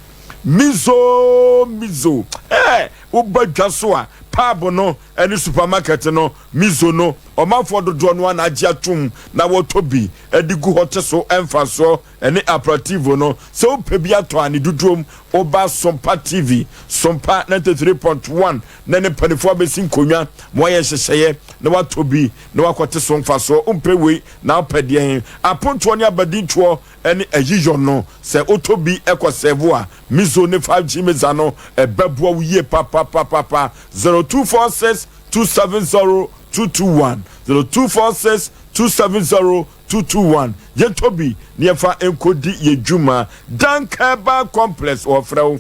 Speaker 2: Mizo! Mizo! Ɛɛ! Woba dwa so a, pub no ne supermarket no, mizo no, Ɔmanfoɔ dodoɔ no ara na agye atom na wɔtɔ bi de gu hɔ te so mfasoɔ ne aperativo no. Sɛ wopɛ bi atɔ a ne dodoɔm woba Sompa TV, Sompa 93.1 na ne mpanifoɔ abɛsi nkonnwa ma wɔayɛ nhyehyɛeɛ na woatɔ bi na woakɔte so mfasoɔ. Wompɛ wei na wopɛ deɛn? Apontoɔ ne abadintoɔ ne ayiyɔ no sɛ wotɔ bi kɔ sɛvo a, Mizo ne 5G Meza no ɛbɛboa wo yie papapapapa. 0246 270 221 0246 270 221 Yɛntɔ bi na yɛmfa nkɔdi yɛn dwuma. Dank Herbal Complex wɔfrɛ wo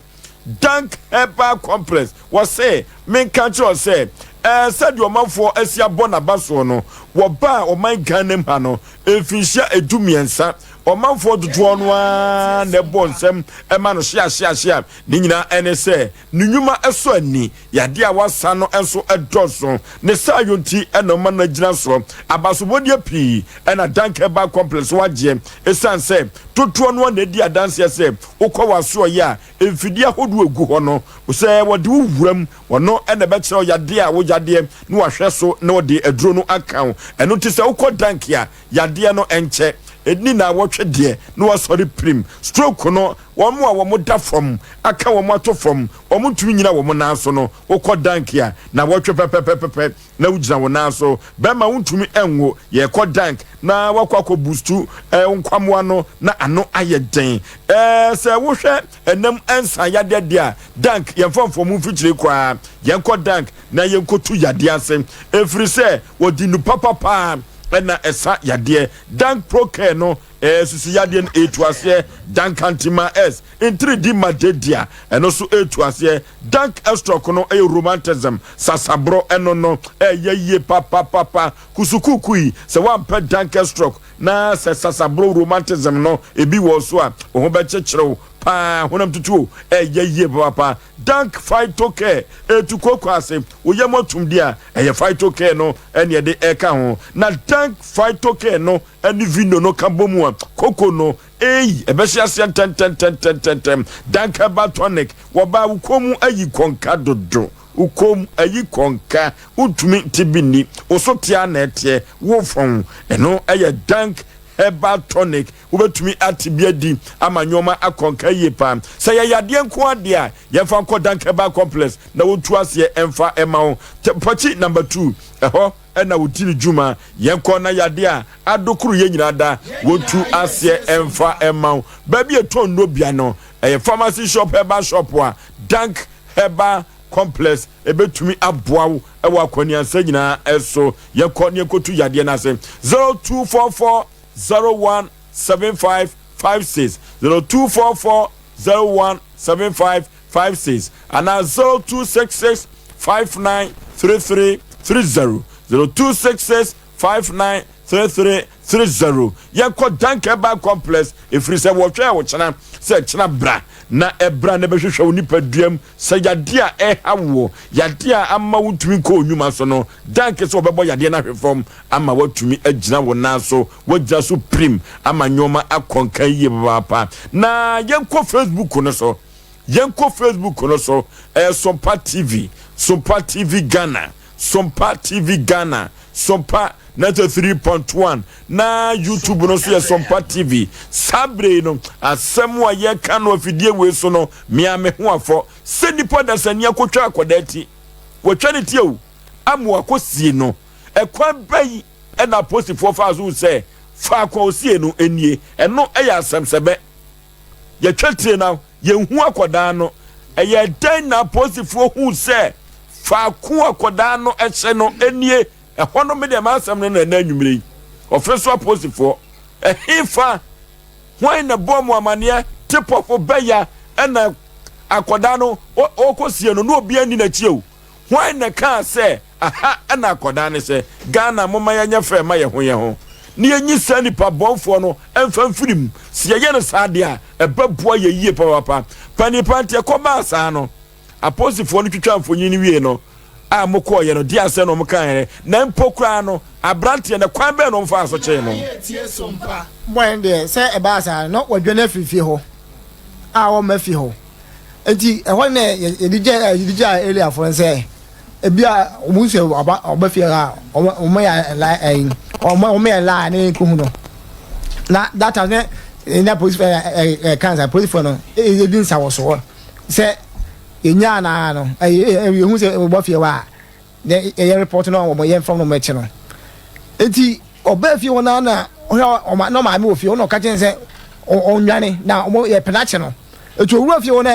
Speaker 2: Dank Herbal Complex wɔse menka nkyerɛ wo sɛ ɛɛ sɛdeɛ ɔmanfoɔ asi abɔ n'aba soɔ no wɔbaa ɔman Ghana mu ha no mfinhyia 13 ɔmanfoɔ dodoɔ no ara na ɛbɔ nsɛm ɛma no hyeahyeahyea ne nyinaa ɛne sɛ Ne nnwuma sɔ ani, yadeɛ a wasa no nso dɔɔso. Ne saayɔ nti na ɔma no agyina soɔ. Abasobɔdeɛ pii na Dank Herbal Complex so agyeɛ ɛsiane sɛ dodoɔ no ara na ɛdi adanseɛ sɛ wokɔ w'asoɔeɛ a mfidie ahodoɔ ɛgu hɔ no sɛ wɔde wo wura mu ɔno na ɛbɛkyerɛ wo yadeɛ a woyadeɛ na wahwɛ so na ɔde aduro no aka wo. Ɛno nti sɛ wokɔ Dank a yadeɛ no nkyɛ ɛnni naawɔtwe deɛ na wasɔre pirim. Stroke no Wɔn a wɔda fam, aka wɔn ato fam, wɔntumi nnyina wɔn nan so no, wokɔ dank a, nnawɔtwe pɛpɛpɛpɛ na wogyina wo nan so. Bɛrima wontumi nwo, yɛkɔ dank na woakɔ akɔ bustu wo nkwammoa no na ano ayɛ den. Ɛɛ sɛ wohwɛ ɛnam nsa yadeɛ deɛ a, dank yɛmfa mfɔm mfikyire koraa. Yɛnkɔ dank na yɛnkɔtu yadeɛ ase, ɛfiri sɛ wɔde nnu papa paa na ɛsa yadeɛ. Dank Procare no Ɛɛ sisi yadeɛ no ɛtu aseɛ. Dankantima S ntiridi ma dedia ɛno nso ɛtu aseɛ. Dank ɛstrɔk no ɛyɛ romantism sasaborɔ ɛno no ɛyɛ yie papapapa. Kusukuku yi sɛ woampɛ dank ɛstrɔk na sɛ sasaborɔ romantism no ebi wɔ so a wo ho bɛkyekyere wo paa. Honam tutuo ɛyɛ yie papapa. Dank phyto care ɛtu kooko ase wo yam atum deɛ a ɛyɛ phyto care no ɛne ɛde ɛka ho. Na dank phyto care no ne vino no ka bɔ mu a, koko no, ei, ɛbɛhye aseɛ ntɛntɛntɛntɛntɛm. Dank Herbal Tonic, wɔbaa wo kɔn mu ayi kɔnka dodo. Wo kɔn mu ayi kɔnka, wontumi nte bi nni. Wo so teɛ ara na ɛteɛ, wo fɔn. Ɛno yɛ Dank Herbal Tonic. Wobɛtumi ate bi adi ama nneɛma akɔnka yie paa. Sɛ yɛ yadeɛ nko ara deɛ a, yɛmfa nkɔ Dank Herbal Complex na wɔntu aseɛ mfa mma wo. Pakyi number two, ɛhɔ. na wɔdi ne dwuma. Yɛnkɔ na yadeɛ a adokoro yɛn nyinaa da, wɔntu aseɛ mfa mma wo. Baabi a ɛtɔn nnuro bia no, ɛyɛ pharmacy shop, herbal shop a Dank Herbal Complex ɛbɛtumi aboa wo wɔ akwaniansa nyinaa so. Yɛnkɔ na yɛnkɔtu yadeɛ no ase. 0244 01 75 56 0244 01 75 56 anaa 0266 59 33 30, 0266 59 33 30. Yɛnkɔ Dank Herbal Complex, ɛfiri sɛ wɔhwɛ wo kyena sɛ kyena bra na ɛbra na ɛbɛhwehwɛ wo nipaduam sɛ yadeɛ a ɛha woɔ, yadeɛ a ama wontumi nkɔ wo nnwuma so no. Dank sɛ wɔbɛbɔ yadeɛ no ahwe fam ama woatumi agyina wo nan so, woagyina so pirim ama nneɛma akɔ nkan yie papaapa. Na yɛnkɔ Facebook no so, yɛnkɔ Facebook no so, ɛyɛ Sompa TV, Sompa TV Ghana, Sompa TV Ghana, Sompa 93.1, na YouTube no nso yɛ Sompa TV. Saa bere yi no, asɛm a yɛka no afidie wei so no, mea me ho afɔ sɛ nipa dasani akɔtwa akwadaa ti. Wɔatwa ne ti o, ama wakɔsie no. Ɛkwan bɛn na apolisifoɔ faa so hu sɛ faako a ɔsie no nie? Ɛno yɛ asɛmsɛbɛ. Yɛtwa tire na yɛnhu akwadaa no. Ɛyɛ dɛn na apolisifoɔ hu sɛ faako akwadaa no hyɛ no nie? Ɛhɔ no, me deɛ m'asɛm no na ɛnɛ anwummerɛ yi. Ɔfɛ so apolisifoɔ, ɛhefa? Hwan na ɛbɔɔ mo amaneɛ? Tepɔfo bɛya ɛna akwadaa no ɔrekɔsie no na obiara nni n'akyi o. Hwan na ɛkaa sɛ aha na akwadaa no hyɛ? Ghana momma yɛnyɛ fair ma yɛn ho yɛn ho na yɛnyi saa nipa bɔnfoɔ no mfa mfiri mu. Sɛ yɛyɛ no saa deɛ a, ɛbɛboa yɛn yie papaapa. Panin pa nti ɛkɔbaa saa no, apolisifoɔ no twitwaa mfonyin no wiei no a mokɔɔeɛ no, deɛ asɛn na wɔkaeɛ? Na mpo koraa no, aberanteɛ no, kwan bɛn na wɔfaa so kyee no?
Speaker 1: Bɔne deɛ, sɛ ɛbaa saa no, na wadwane afiri fie hɔ a ɔmma fie hɔ. Enti ɛhɔ na yɛde gya yɛde gya areafoɔ no sɛ ebi a wɔn nso ɔba ɔba fie ha a wɔn wɔn yɛ la ɛyi wɔn wɔn yɛ la ne nkohu no na that time ne ɛna polisi ɛ ɛ ɛ kan sa polisifoɔ no yɛdi nsa wɔ soɔ sɛ yɛnya anaa no ɛyɛ yɛhu sɛ ɔba fie hɔ a. na yɛyɛ report no a wɔn yɛn fam na wɔn akyi no eti ɔbaa fie hɔ naa na ɔhwɛ ɔma na ɔmaame wɔ fie hɔ na ɔka kyɛn sɛ ɔnwane na wɔn yɛ pɛ n'akyi no eti owura fie hɔ na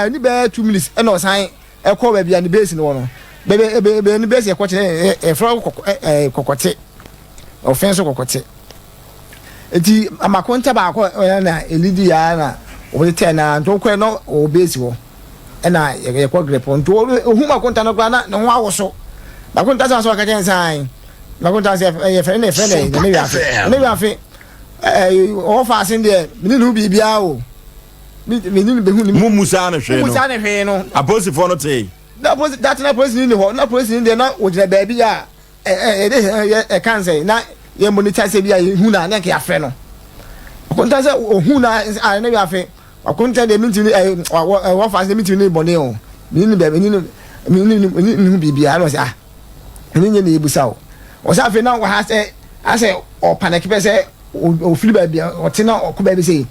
Speaker 1: ɛɛ ne bɛyɛ 2 minutes ɛna ɔsan ɛkɔ baabi a ne base no wɔ no baabi baabi ne base ɛkɔ kyerɛ ɛfrɛ kɔkɔ ɛɛ kɔkɔte ɔfɛn so kɔkɔte. Eti amakonta baako a na elidi ya na wɔde tɛɛ na nti wokɔɛ na ɔwɔ base hɔ ɛna yɛkɔ grip nti ohu makonta no koraa na ne ho awoso. Makonta sɛ ɔka kyɛn sɛ makonta sɛ ɛyɛ fɛ ne fɛ ne ne wiafe ne wiafe ɛɛ ɔwɔ fa ase deɛ mene ne ho biribiara o mene ne bɛhu ne
Speaker 2: mu musa ne hwee no
Speaker 1: musa ne hwee no.
Speaker 2: Apolisifoɔ no tee
Speaker 1: na polisi date na polisi ni hɔ na polisi ni deɛ na wɔgyina baabi a Yɛde yɛ ɛka nsɛ na yɛ monitor sɛ bi a yɛhu na na nka yɛafrɛ no. Ɔkonta sɛ ɔhu na a ne wiafe ɔkonta deɛ mentumi ɛ wɔ fa sɛ mentumi ne bɔne o. Mene ne baabi ne ne ne ne ho biribiara na ɔsɛ ah ɛne nyɛ ne yɛbusa o. Ɔsɛ afei na wɔ ha sɛ asɛ ɔpanɛke pɛ sɛ ɔfiri baabi a ɔte na ɔkɔ baabi sei.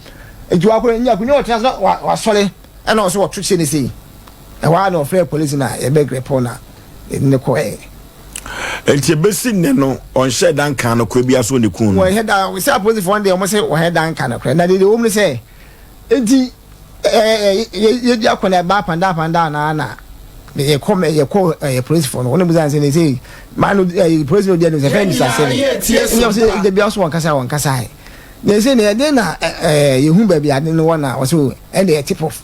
Speaker 1: Nti wakɔ nya akonnwa ɔtena so na wasɔre ɛna ɔsɛ wɔto kyɛ ne sei. Ɛhɔ ara na ɔfrɛɛ polisi na yɛbɛgrɛpɔ na yɛde no kɔɛ.
Speaker 2: Nti ebesi nnɛ no ɔnhyɛɛ da nkaa nokorɛ biara sɛ ɔne kuu no.
Speaker 1: Wɔnhyɛ da, sɛ apolisifoɔ no deɛ wɔn se wɔnhyɛ da nka nokorɛ. Na deɛ ɛwɔ mu ne sɛ, nti yɛdi akɔneaba up and down up and down naa na yɛkɔ yɛkɔ ɛyɛ polisifoɔ no wɔn na bisa sɛ ne sɛ maa no ɛyɛ polisi no deɛ no sɛ fɛn bisa sɛ ne ɛnyɛ sɛ dabi aso wɔn kasa wɔn kasa yɛ na ɛsɛ ne ɛde na ɛɛ yɛhu baabi ade no wɔ na wɔsɛ ɛna yɛ tip off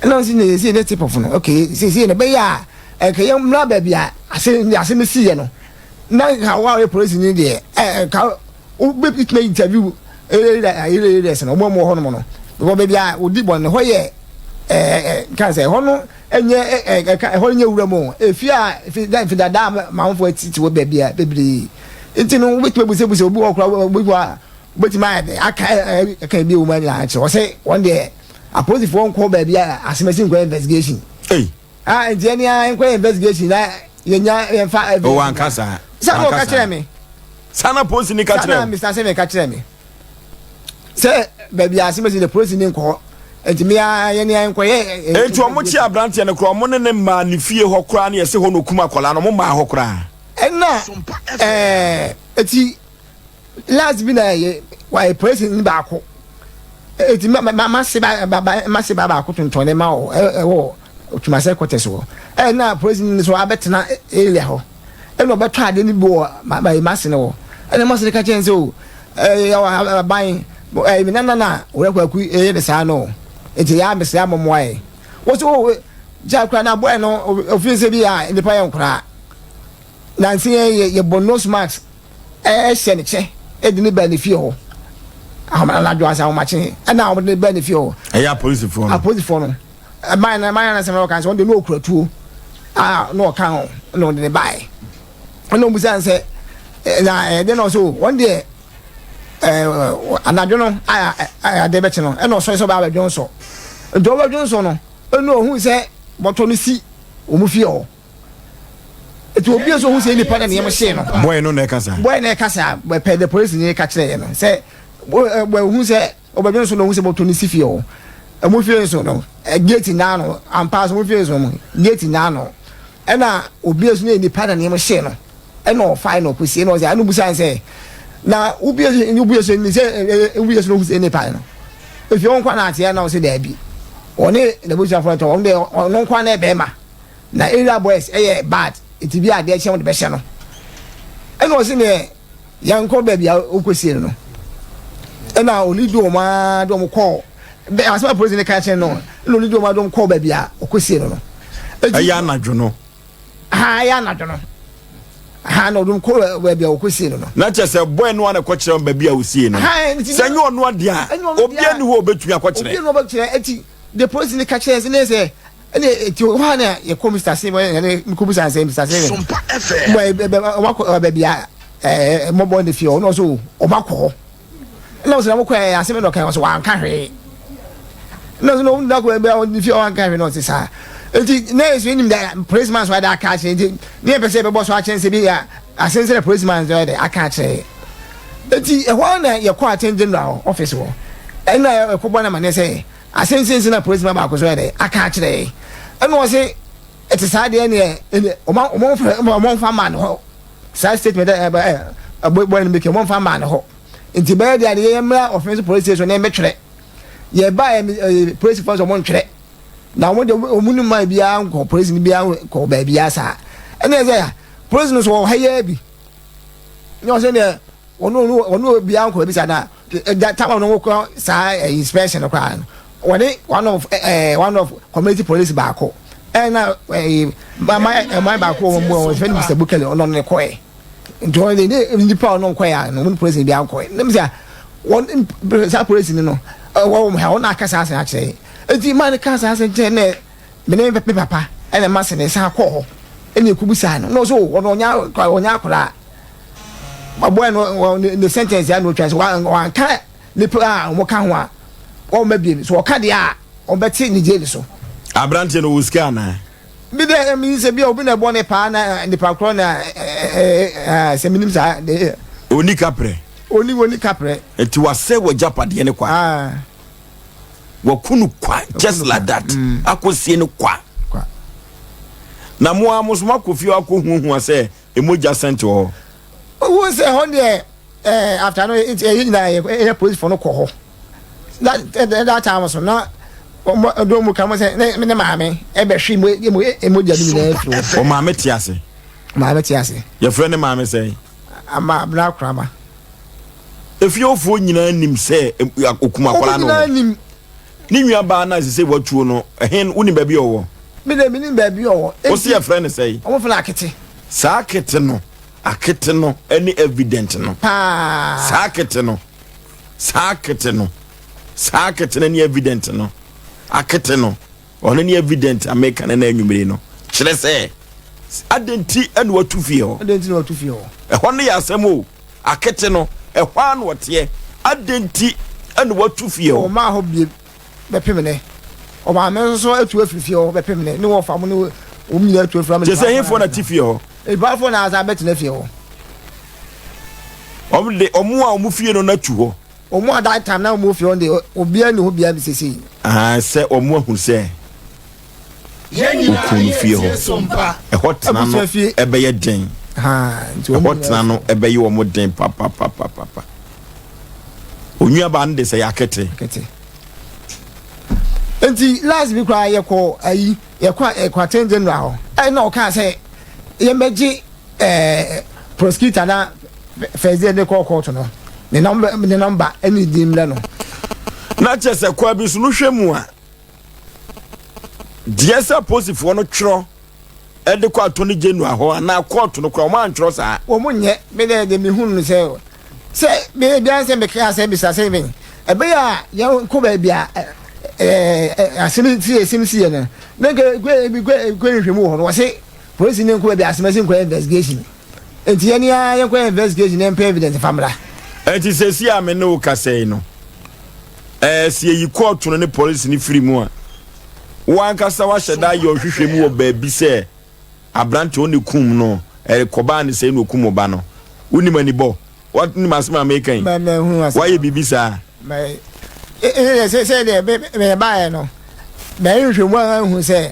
Speaker 1: ɛna wɔn sɛ ne yɛ sɛ ne tip off no okay sɛ sɛ ne bɛyɛ a. Nka yɛn mmra baabi a ase asɛm no siiɛ no na nka wo a woyɛ polisi ni deɛ ɛ nka wobɛtumi interview area areas no wɔn a wɔwɔ hɔnom no because baabi a wɔdi bɔne no hɔ yɛ ɛɛ nka sɛ ɛhɔ no nyɛ ɛ ɛka ɛhɔ no nyɛ wura mu efi a efi da efi dada a maamofoɔ tete wɔ baabi a bebree nti no wobɛtumi abusabusa obi wɔ koraa obi wɔ a wobɛtumi ayɛ dɛ aka ɛ ɛka ebi wɔ mu nyinaa kyerɛ wɔsɛ wɔn deɛ apolisifoɔ nkɔ baabi a asɛm asi nkɔ investigation.
Speaker 2: Hey.
Speaker 1: Ah, nti ɛni a nkɔ investigation na yɛnya yɛnfa evidence.
Speaker 2: O wanka saa.
Speaker 1: Sɛ na ɔka kyerɛ me.
Speaker 2: Saa na polisi ni ka kyerɛ.
Speaker 1: Saa na Mr. Seme ka kyerɛ me. Sɛ baabi a asɛm asi de polisi ni nkɔ hɔ. Nti me a yɛne a nkɔ yɛ.
Speaker 2: Nti ɔmo kye aberanteɛ no koraa ɔmo ne ne maa ne fie hɔ koraa ne yɛse hɔ na okum akwadaa no ɔmo maa hɔ koraa.
Speaker 1: Ɛna ɛɛ eti. Last bi na yɛ wayɛ polisi ni baako eti ma ma ma se ba ba ma se ba baako tontɔn ne ma wɔ ɛwɔ Twumase quarters hɔ ɛna polisi ni so abɛtena area hɔ ɛna ɔbɛtɔ ade no bi wɔ ma ma ma se no hɔ ɛna ma se no ka kyɛn sɛ o ɛyɛ aban ɛyɛ mi nana na owura kwaku ɛyɛ ne saa no eti yɛ amesɛ amɔmoa yɛ wɔsi o. Gya kura na boy no ofin sɛ bi a nipa yɛ nkoraa. Nansi yɛ yɛ bɔ nose mask ɛhyɛ ne kyɛ ɛde ne ba ne fie hɔ. Anadwo asa ahomakye ɛna wɔde ne ba ne fie hɔ.
Speaker 2: Ɛyɛ apolisifoɔ no.
Speaker 1: Apolisifoɔ no. Ɛman na ɛman na sɛm na ɔka sɛ wɔn de no okura tuo a na ɔka ho na wɔde ne baeɛ. Ɛna wɔn bisa sɛ na ɛde na ɔsɛ wɔn deɛ ɛɛ anadwo no a ade bɛkye no ɛna ɔsɔre sɛ ɔbɛ abɛdwo nsɔ. Nti ɔbɛdwo nsɔ no. Ɛnna ohuu sɛ bɔtɔ no si wɔn fie hɔ. Eti obi nso ohuu sɛ nipa na nneɛma hyee no.
Speaker 2: Bɔyɛ no na ɛka saa.
Speaker 1: Bɔyɛ na ɛka saa. Pɛ de polisi ni ka kyerɛ yɛ no sɛ ohuu sɛ ɔbɛdwe nso na ohuu sɛ bɔtɔ no si fie hɔ. Ɛmo fie nso no gate naa no ampa so mo fie nso no gate naa no. Ɛnna obi nso ne nipa na nneɛma hyee no. Ɛna ɔfae na ɔkɔsie na ɔsɛ ɛna obusa sɛ na wobie so wobie so ni sɛ wobie so na ohu sɛ nipa no efi wɔn nkwa na ateɛ na ɔsɛ daabi ɔne n'abusuafoɔ ntɔ wɔn deɛ ɔno nkwa na ɛbɛɛma na area boys ɛyɛ bad eti bi adeɛ kyɛn wɔn de bɛhyɛ no ɛna ɔsɛ neɛ yɛn kɔ baabi a ɔkɔsie no ɛna ɔne di wɔn ara de wɔn kɔɔ bɛ asɛm a polisi ne ka kyerɛ no ɛna ɔne di wɔn ara de wɔn kɔɔ baabi a ɔkɔsie no no.
Speaker 2: Ɛyɛ anadwo no.
Speaker 1: Ha ɛyɛ anadwo no. Ha na ɔdom kɔ baabi a wɔkɔsie no no.
Speaker 2: Na kyerɛ sɛ bɔɛ no a na ɛkɔkyerɛ wɔn baabi a wɔsie no. Sɛ nyɛ ɔno adeɛ a, obiara ni hɔ a ɔbɛtumi akɔkyerɛ.
Speaker 1: Obiara ni hɔ ɔbɛkyerɛ. Eti de polisi no ka kyerɛ sɛ ne sɛ ɛne eti hɔ a na yɛkɔ Mr. Seven ɛne mekɔbisa sɛ Mr. Seven. Bɔ ɛbɛ ɔmakɔ baabi a ɛɛ mɔbɔ ne fie hɔ ɔno nso ɔmakɔ hɔ. Ɛna ɔsɛ na mokɔ ɛ asɛm na ɔka ɔsɛ wanka hwee. Ɛna ɔsɛ na ɔmo nyinaa kɔ ɛbɛ ɔne fie wanka hwee na ɔsɛ saa. Eti na yɛ so enim dɛ policeman so ɛde aka akyerɛ nti ne yɛ pɛ sɛ yɛbɛbɔ so akyerɛ sɛ bi yɛ asɛm sɛ na policeman so ɛde aka akyerɛ. Eti ɛhɔ na yɛkɔ attorney general office hɔ. Ɛna ɛkɔbɔ na ma ne sɛ asɛm sɛ na policeman baako so ɛde aka akyerɛ. Ɛna ɔsɛ ɛte saa deɛ neɛ ɔmo ɔmo ɔmo nfa maa ne hɔ. Saa statement ɛ ɛ ɛ bɔ bɔ no meke wɔn fa maa ne hɔ nti bɛyɛ deɛ adeɛ yɛ mmra ɔfɛn so police station na ɛmɛtwerɛ yɛ ba yɛ ɛ police fɔ nso wɔn ntwerɛ na wɔn de wɔn ni man biara nkɔ police ni biara nkɔ baabi asa ɛna ɛsɛ police no so wɔ ha yɛ bi nyɛ ɔsɛ deɛ Wɔn wɔn obiara nkɔ baabi saa na ɛda tam a wɔn kɔ saa eh, inspection no koraa no wɔne one of eh, eh, one of community police baako ɛna eh, man ɛman baako wɔn mu wɔn fɛn Mr. Bukele ɔno ne kɔɛ nti wɔn de ne nipa ɔno nkɔɛ a no wɔn police bi ankɔɛ ne mu sɛ wɔn saa police no no ɛwɔ wɔn ha wɔn aka saa asɛn akyerɛ eti man no ka saa asɛn kyerɛ ne Me ne me papa na ɛma sɛ ne nsa kɔɔ hɔ ɛna ɛkɔbisaa no na ɔsɛ ɔno ɔnyɛ ɔnyɛ akwadaa ɔbɔɛ no ne sentence a na ɔtwa sɛ wanka nipa a wɔka ho a wɔmma biem so ɔka deɛ a wɔbɛte ne jail so.
Speaker 2: Aberanteɛ no wɔ sika anaa?
Speaker 1: Bi dɛ ɛmi sɛ bi a obi na ɛbɔ ne paa na nipa korɔ na sɛ menim saa.
Speaker 2: Ɔni kaprɛ.
Speaker 1: Ɔni ɔni kaprɛ.
Speaker 2: Nti wasɛ wɔ gyapadeɛ ne kwa. Waku no kwa just like that. Mm. Akɔsie no kwa. Na mo ara mo so moakɔ fie akɔ huahua sɛ emogya sɛnte wɔ hɔ.
Speaker 1: Wohu sɛ hɔ deɛ ɛɛ after no ɛyɛ nyinaa yɛ ɛyɛ polisifoɔ no kɔ hɔ. That that time so na wɔn ɛdɔm mu ka mo sɛ ne ne maame ɛbɛhwe mo emo emogya no nyinaa firi
Speaker 2: hɔ. Wɔn maame te ase.
Speaker 1: Maame te ase.
Speaker 2: Yɛfrɛ ne maame sɛn?
Speaker 1: Ama Abena Korama.
Speaker 2: Efiefoɔ nyinaa nim sɛ okum akwadaa no.
Speaker 1: Wɔn nyinaa nim.
Speaker 2: Ne nua baa no a sese watuo no, ɛhen wonim baabi a ɔwɔ?
Speaker 1: Me de menim baabi a ɔwɔ.
Speaker 2: Wosi yɛfrɛ no sɛn?
Speaker 1: Wɔn frɛ no Akete.
Speaker 2: Saa akete no, akete no ɛne evident no.
Speaker 1: Paa.
Speaker 2: Saa akete no, saa akete no, saa akete no ne evident no, akete no. Ɔno ne evident a meka no na anwummere no. Kyerɛ sɛ, adɛn nti na watu fie hɔ?
Speaker 1: Adɛn nti na watu fie hɔ?
Speaker 2: Ɛhɔ no yɛ asɛm o. Akete no, ɛhɔ ara na ɔteɛ. Adɛn nti na watu fie hɔ?
Speaker 1: Ɔmaa hɔ bie bɛpem nnɛ. Ɔmaame nso so atu afiri fie hɔ bɛpem nnɛ. Ne wɔfa mo ne wɔn nyinaa atu afiri hɔ.
Speaker 2: Kyerɛ sɛ hefoɔ na te fie hɔ?
Speaker 1: Nnipafoɔ na asan bɛtena fie hɔ.
Speaker 2: Wɔn de, wɔn a wɔn fie no na tu hɔ.
Speaker 1: Wɔn a that time na wɔn wɔ fie hɔ deɛ obiara nni hɔ biara bi sesei.
Speaker 2: Ahaa sɛ wɔn ahu sɛ okun no fie hɔ ɛhɔ tena no ɛbɛyɛ den ɛhɔ tena no ɛbɛyɛ wɔn den papapapapa onuabaa no de sɛ yɛ akete.
Speaker 1: Nti last bi koraa yɛkɔ ayi yɛkɔ yɛkɔ attorney general hɔ ɛna ɔkaa sɛ yɛmɛgye. ɛɛ prosecutor na first day ne kɔɔ court no ne nɔmba ne nɔmba ɛne din mmerɛ no.
Speaker 2: Na kyerɛ sɛ kwa bi so no hwɛ mu a. Deɛ sɛ apolisifoɔ no twerɛ de kɔ attorney general hɔ anaa kɔɔto no koraa wɔn antwerɛ saa.
Speaker 1: Wɔn nyɛ me dɛ deɛ mehunu no sɛ sɛ me biara sɛ meka sɛ bisa sɛ me ɛbɛyɛ a yɛn kɔ baabi a ɛɛ asɛm si asɛm si yɛ no ne nkɛ kɔ kɔ kɔ nhwɛ mu wɔ hɔ no wɔse polisi ne nkɔ baabi asɛm asi nkɔ investigation nti yɛn ara yɛn kɔ investigation yɛn pɛ evidence fa mmra.
Speaker 2: Ɛnti sɛsi a me ne wo kasa yi no ɛɛ sɛ yɛyi kɔɔto no ne polisi no firi mu a Wo ankasa woahyɛ da ayɛ ɔhwehwɛmu wɔ baabi sɛ aberante ɔne kum no, ɛkɔbaa ne sɛe na okum wo ba no. Wonim anibɔ? Wonim asɛm a meka yi? Woayɛ biribi saa?
Speaker 1: Sɛ deɛ mebaeɛ no, mɛyɛ nhwehwɛmu a ahu sɛ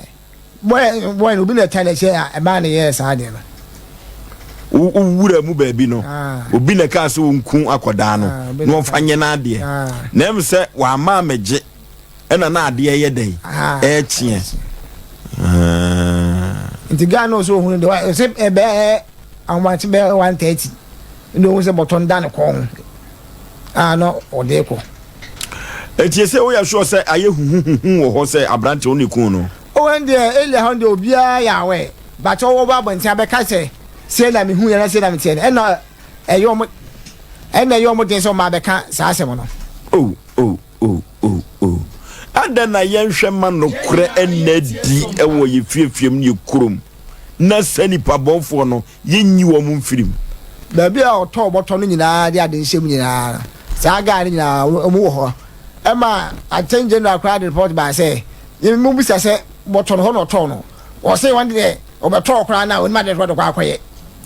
Speaker 1: bɔɛ no obi na ɛta n'akyi a ɛbaa ne yɛɛ saa deɛ no.
Speaker 2: Wowura mu baabi no, obi na ɛkaa sɛ ɔnku akɔdaa no na ɔmfa nyɛ n'adeɛ. Na ɛm sɛ wamma ammɛgye. ɛna na adeɛ yɛ dɛn ɛɛkyeɛ.
Speaker 1: Nti guy no nso ohun deɛ ɔsɛ ɛbɛɛ ahomakye bɛyɛ 1:30 ɛna ohun sɛ bɔtɔ no da ne kɔn ho a na ɔde kɔ.
Speaker 2: Eti sɛ woyɛ sure sɛ ayɛ huhuhuhu wɔ hɔ sɛ aberante wo ne kun no.
Speaker 1: Ɔwɔ deɛ elia hɔ deɛ obiara yɛ awɛ but ɔwɔ ba abɔnten abɛka sɛ sei na mehu yɛ na sei na meteɛ no ɛna ɛyɛ ɔmo ɛna ɛyɛ ɔmo den sɛ ɔmo abɛka saa asɛm no.
Speaker 2: Oh oh O, o, o. Adɛn na yɛnhwɛ mma nokorɛ nna adi wɔ yɛn fiefie mu ne yɛn kurom, na saa nnipa bɔnfoɔ no, yɛnyi wɔn mfiri mu?
Speaker 1: Baabi a ɔtɔɔ bɔtɔ no nyinaa de ade nhyɛ mu nyinaa no, saa guy no nyinaa wɔn wɔ hɔ. Ɛma Attorney General koraa de report baa sɛ, yɛmmisa sɛ bɔtɔ no hɔ na ɔtɔɔ no. Ɔse wɔn deɛ ɔbɛtɔɔ koraa na onim ade korɔ de kɔ akɔyɛ.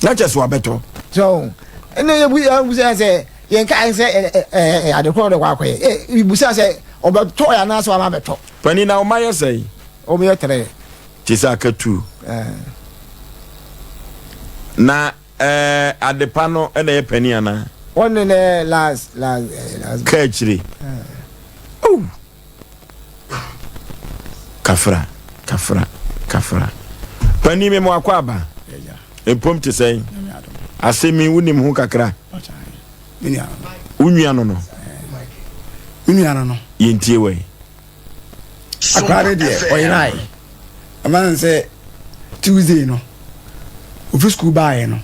Speaker 2: Na kyɛ sɛ wabɛtɔ.
Speaker 1: So ɛna yɛbu yɛbusa sɛ yɛn kaa sɛ ɛ ɛ ade korɔ de kɔ akɔyɛ. Ɛ yɛbusa sɛ ɔbɛtɔ yɛ anaasɛ wama bɛtɔ.
Speaker 2: Panin na ɔma yɛ sɛn?
Speaker 1: Wɔn yɛ tere.
Speaker 2: Te sɛ akatu. Na ɛɛ adepa no ɛna yɛ panin anaa?
Speaker 1: Wɔn ne ne last last last.
Speaker 2: Kaa akyire. Oh. Kafra, kafra, kafra. Panin me mo akɔ aba. Mpom te sɛn? Asɛm yi wonim ho kakra? Wo nua no no.
Speaker 9: Me nua no no.
Speaker 2: Yɛntie wɔ yi.
Speaker 9: Akora no deɛ ɔyerae. Ɛma no sɛ Tuesday no ofi sukuu baeɛ no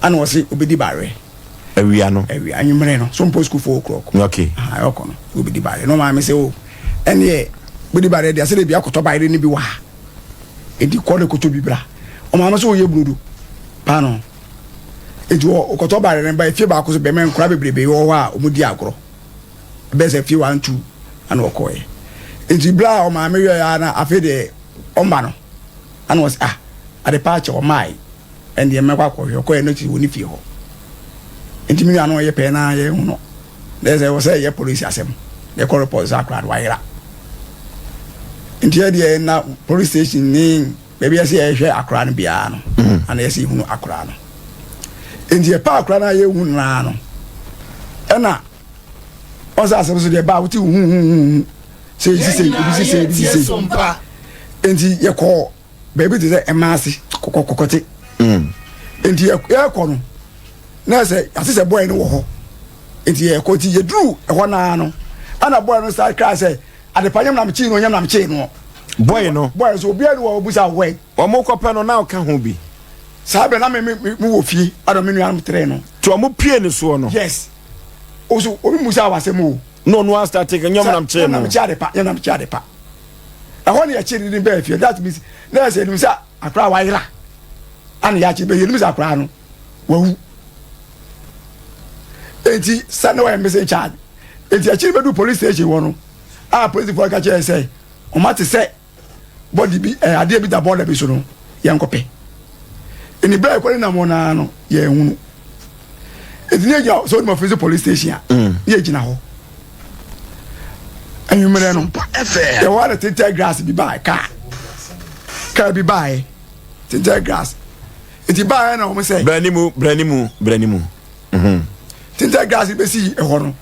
Speaker 9: ana ɔse obɛdi bareɛ.
Speaker 2: Awia no.
Speaker 9: Awia anwummerɛ no so mpɔ sukuu 4 o'clock.
Speaker 2: Okay.
Speaker 9: Aha ɔkɔ no obɛdi bareɛ no maame sɛ o ɛneɛ bɛdi bareɛ deɛ sɛdeɛ bi akɔtɔ bareɛ no bi wɔ ha enti kɔ ne kɔtɔ bi bra. Ɔmaame sɛ ɔyɛ burodo paano enti ɔkɔtɔ bareɛ no ba efie baako so bɛmɛ nkora bebrebe wɔ hɔ a wɔn di agorɔ. Bɛyɛ sɛ fie 1 2 ana ɔkɔɛ nti bere a ɔmaame yɛ ya na afei deɛ ɔma no ana ɔsɛ ah ade paa kyɛ ɔmae ɛndeɛ mɛkɔ akɔhwɛ ɔkɔɛ no akyi wɔ ne fie hɔ nti me nua no ɔyɛ pɛɛ na yɛ hu no na ɛsɛ wɔ sɛ yɛ polisi asɛm na ɛkɔ report sɛ akora no wayera nti yɛ deɛ na police station ne baabi yɛsɛ yɛhwɛ akora no biara no ana yɛsɛ yɛhunu akora no nti yɛpɛ akora no a yɛhu no naa no ɛna ɔsɛ asɛm so deɛ baa wote huhuhuhu sɛ ebi sisei ebi sisei ebi sisei nti yɛkɔɔ baabi te sɛ ɛmaase kɔkɔkɔkɔte nti yɛkɔ no na sɛ ase sɛ bɔyɛ no wɔ hɔ nti yɛkɔ nti yɛduru ɛhɔ naa no ɛna bɔyɛ no saa kraa sɛ adepa nyam nam kyee no nyam nam kyee no
Speaker 2: bɔyɛ no
Speaker 9: bɔyɛ so obiara ni wɔ obusa wɔ
Speaker 2: wɔn kɔpɛ no na ɔka ho bi
Speaker 9: saa bɛ na me me me wɔ fie ɛna me nuanom tere no
Speaker 2: tí wɔn pie ne soɔ no
Speaker 9: yes oso obi musa wɔ asɛm o
Speaker 2: na ɔno asate nyam nam kyee no
Speaker 9: nyam nam kyee adepa nyam nam kyee adepa ɛhɔ ne yɛkye ne bɛɛ fie that means na yɛ sɛ yɛnim sɛ akora wayera ana yɛakye bɛ yɛnim sɛ akora no wawu enti sɛ ne wɔyɛ missing child enti akyiri bɛdu police station hɔ no a polisifoɔ ka kyerɛ sɛ ɔma te sɛ bɔdi bi ɛɛ adeɛ bi da bɔɔla bi so no yɛn kɔpɛ ɛni bɛrɛ ɛkɔ ne nam hɔ naa no yɛn hunu eti ne gyina sɛ ɔdima firi police station a ne yɛ gyina hɔ enyimrɛ no yɛwɔ ada tinted grass bi baa kaa kaa bi baa yɛ tinted grass eti baa yɛ na wɔn sɛ.
Speaker 2: brani mu brani mu brani mu.
Speaker 9: Tinted grass bi bɛsi ɛhɔ no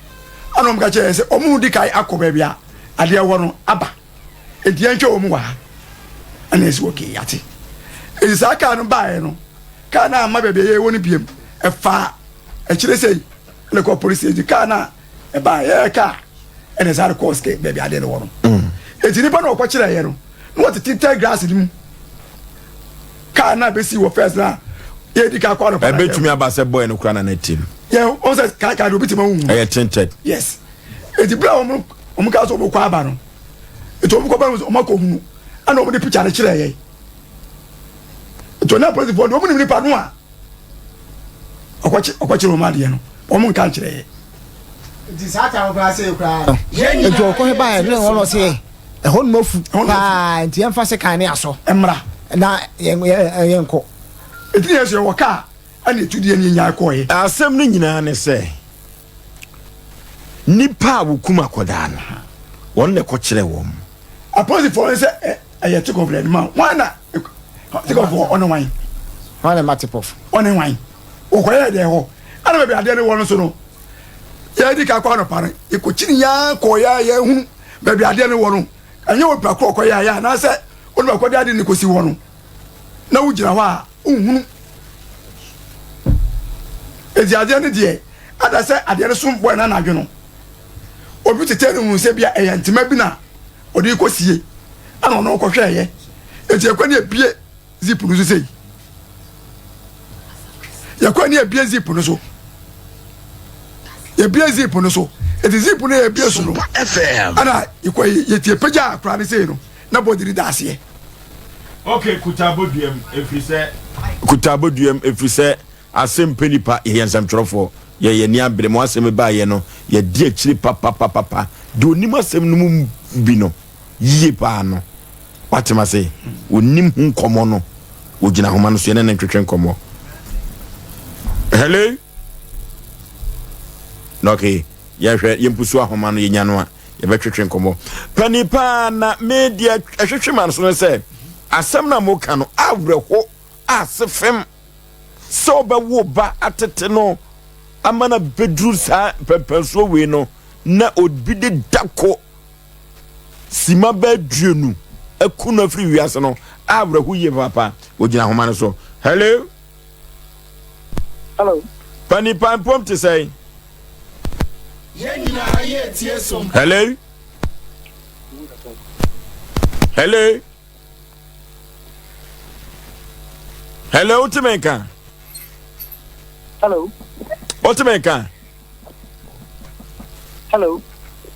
Speaker 9: ɛna wɔn ka kyerɛ sɛ wɔn di kan akɔ baabi a adeɛ wɔ no aba. Enti yɛnhwɛ wɔn wɔ ha. Ɛna ɛsi okay yate. Enti saa kaa no baeɛ no, kaa no amma baabi a yɛwɔ no biam. Ɛfaa akyire sɛi ɛna ɛkɔɔ police station. Kaa no a ɛbaeɛ yɛyɛ kaa ɛna ɛsan de kɔɔ sike baabi adeɛ no wɔ no. Enti nipa no ɔkɔkyerɛeɛ no, Na wɔte tinted glass no mu. Kaa no a bɛsi wɔ first no a yɛdi ka kɔ anɔpa.
Speaker 2: Ɛbɛtumi aba sɛ boy no kora na na tim.
Speaker 9: Yɛ wɔn sɛ kaa kaa de obi ti ma wohu.
Speaker 2: Ɛyɛ tinted.
Speaker 9: Yes. Eti bere a wɔn wɔn kaa sɛ wɔn kɔ aba no, eti wɔn kɔ ba no wɔn akɔ hunu, ɛna wɔn de picture no kyerɛ yɛn. Eti wɔn apolisifoɔ de wɔn nim nipa no a ɔkɔkye ɔkɔkyerɛ wɔn adeɛ no, wɔn nka nkyerɛ yɛn.
Speaker 1: Nti saa ta no koraa sɛ koraa no. Nti ɔkɔhwɛ baeɛ no na wɔn ɔse ɛhɔ nom afu paa nti yɛmfa sekan ne asɔ
Speaker 9: mmra
Speaker 1: na yɛnkɔ.
Speaker 9: Nti na yɛn nso yɛwɔ kaa ɛna etu deɛ ne yɛnyae kɔɔeɛ.
Speaker 2: Asɛm no nyinaa ne sɛ nnipa a wɔkum akwadaa no wɔn na ɛkɔkyerɛ wɔn.
Speaker 9: Apolisifoɔ no sɛ ɛyɛ tikɔf na ɛde ma wɔn na tikɔf ɔne wan.
Speaker 1: Wɔn na ɛma tikɔf.
Speaker 9: Ɔne wan wɔkɔyɛ deɛ hɔ ɛna baabi adeɛ no wɔ no so no yɛdi ka kɔ anɔpa no yɛkɔkyini yɛn kɔ yɛ yɛhunu baabi adeɛ no wɔ no ɛnyɛ wɔ nipa korɔ kɔyɛ ayɛ anaasɛ onipa kɔ de adeɛ no kɔsi hɔ no na wogyina hɔ a wohunu eti adeɛ no deɛ ada sɛ adeɛ no so bɔɛ no anadwo no obi tetɛ no hu sɛ bia ɛyɛ ntoma bi na ɔde kɔsie ɛna ɔno kɔhwɛɛyɛ eti ɛkɔ ne ebie zip no so sei yɛkɔ ne ebie zip no so yɛbie zip no so eti zip no yɛbie so no ɛna yɛkɔ yɛtie pagya akora ne sei no na bɔdi ne da aseɛ.
Speaker 2: Okay, kuta aboduam ɛfiri sɛ. Kuta aboduam ɛfiri sɛ asɛm pɛ nipa yɛyɛ nsɛmtwerɛfoɔ yɛ yɛn ani abere mo asɛm baayɛ no yɛdi akyire papapapapa deɛ onim asɛm no mu bi no yie paa no wate ma se onim ho nkɔmmɔ no ogyina ahoma no so yɛne ne ntwetwe nkɔmmɔ hello na okay yɛhwɛ yɛmpusu ahoma no yɛnya no a yɛbɛtwetwe nkɔmmɔ pani paa na me deɛ ɛhwehwe ma no so no sɛ asɛm no a moka no awerɛho ase fem sɛ wobɛwo ba atete no ama no bɛduru saa pɛmpɛnsoɔ wei no na obi de da ko sima bɛaduonu aku no afiri wiase no awerɛho yie papa ogyina ahoma no so hello
Speaker 10: hello
Speaker 2: pani pa mpom te sɛn Hello? Hello? Hello, wote me nka?
Speaker 10: Hello.
Speaker 2: Wote me nka?
Speaker 10: Hello.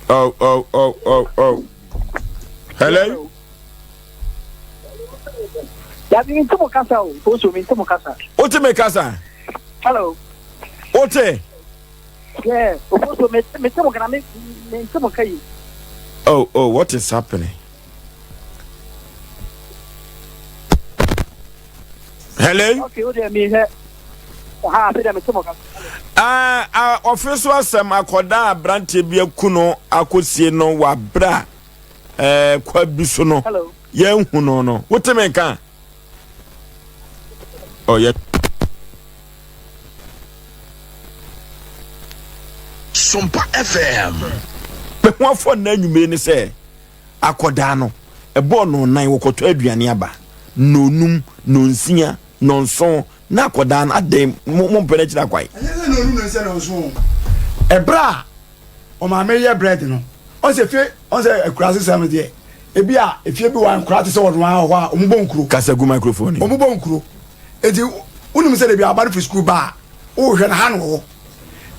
Speaker 2: Oh, oh, oh, oh, oh. Hello?
Speaker 10: Dabi, mi nti mo kasa o. Oso, mi nti mo kasa.
Speaker 2: Wote me kasa?
Speaker 10: Hello.
Speaker 2: Wote?
Speaker 10: Yeah, ofoso me me te mo kana me me nte mo kai.
Speaker 2: Oh, oh, what is happening? Hello?
Speaker 10: Okay, o de me he. Ha, se de me te mo kasa.
Speaker 2: Ah, ah, ɔfe so asɛm akɔda aberanteɛ bi aku no akɔsie no wɔ aberɛ a eh, kwa bi so no yɛnhu no no wote me nka oh, yeah.
Speaker 3: Sompa FM.
Speaker 2: Me ho afɔ nna anwummere ne sɛ akɔdaa no ɛbɔɔ nɔnnan wɔkɔtɔ aduane aba nɔnum nɔnsia nɔnson na akɔdaa no adɛn mo mo mpɛ no akyiri akwae.
Speaker 9: Ɛnyɛ sɛ nɔnum nɔnsia nɔnson ɛberɛ a ɔmaame yɛ bread no ɔn sɛ fie ɔn sɛ akura sesɛm deɛ ebi a efie bi wɔ nkora te sɛ ɔno ara hɔ a ɔmo bɔ nkuro.
Speaker 2: Kasa gu microphone.
Speaker 9: Ɔmo bɔ nkuro eti wonim sɛ debi aba no fi sukuu ba a wohwɛ no ha na ɔwɔ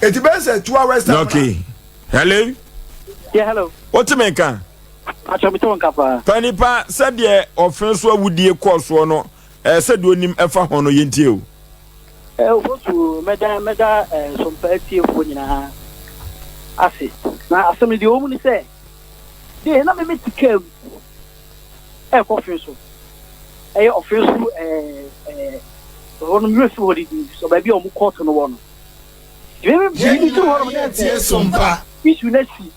Speaker 9: eti bɛyɛ sɛ 2 hours time.
Speaker 2: Okay hello.
Speaker 10: Yeah hello.
Speaker 2: Wote me nka.
Speaker 10: Atwa me te wo nka paa.
Speaker 2: Pa nipa sɛdeɛ ɔfe so awudie kɔɔ soɔ no ɛɛ sɛdeɛ onim ɛfa ho no yɛntie o.
Speaker 10: Ofosu mɛda mɛda Sompa atiefoɔ nyinaa ase. Na asɛm no deɛ ɛwɔ mu ne sɛ, deɛ na me mete kaa mu ɛrekɔ ɔfe so, ɛyɛ ɔfe so ɛɛ hɔ no mmerɛ fi hɔ de din so baabi a wɔn kɔɔto no wɔ no. Deɛ me me duru hɔ nom na sɛ issue no asi,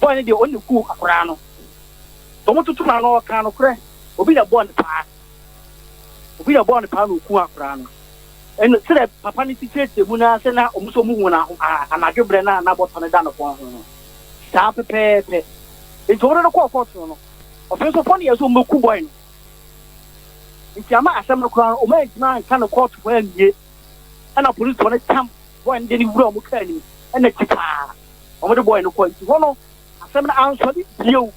Speaker 10: boy no deɛ ɔno na ɛkuu akwadaa no. Wɔn toto no ano ɔkaa nokorɛ, obi na ɛbɔɔ no paa. Obi na ɔbɔɔ no paa na okuu akwadaa no. Ɛno sɛdeɛ papa no si kyerɛkyerɛ mu no ara sɛ na wɔn nso wɔhu no aho a anadwo berɛ no a na bɔtɔ no da ne kɔn ho no. Saa pɛpɛɛpɛ. Nti wɔde no kɔɔ kɔɔto no, ɔfei nso fɔ no yɛ sɛ wɔbɛku bɔe no. Nti ama asɛm no koraa no, wɔantumi anka no kɔɔto hɔ anwie. Ɛna polisifoɔ no tam bɔe no de no wura wɔn kaa no mu, ɛna tikaa wɔde bɔe no kɔɔ. Nti hɔ no, asɛm no ansɔre bio.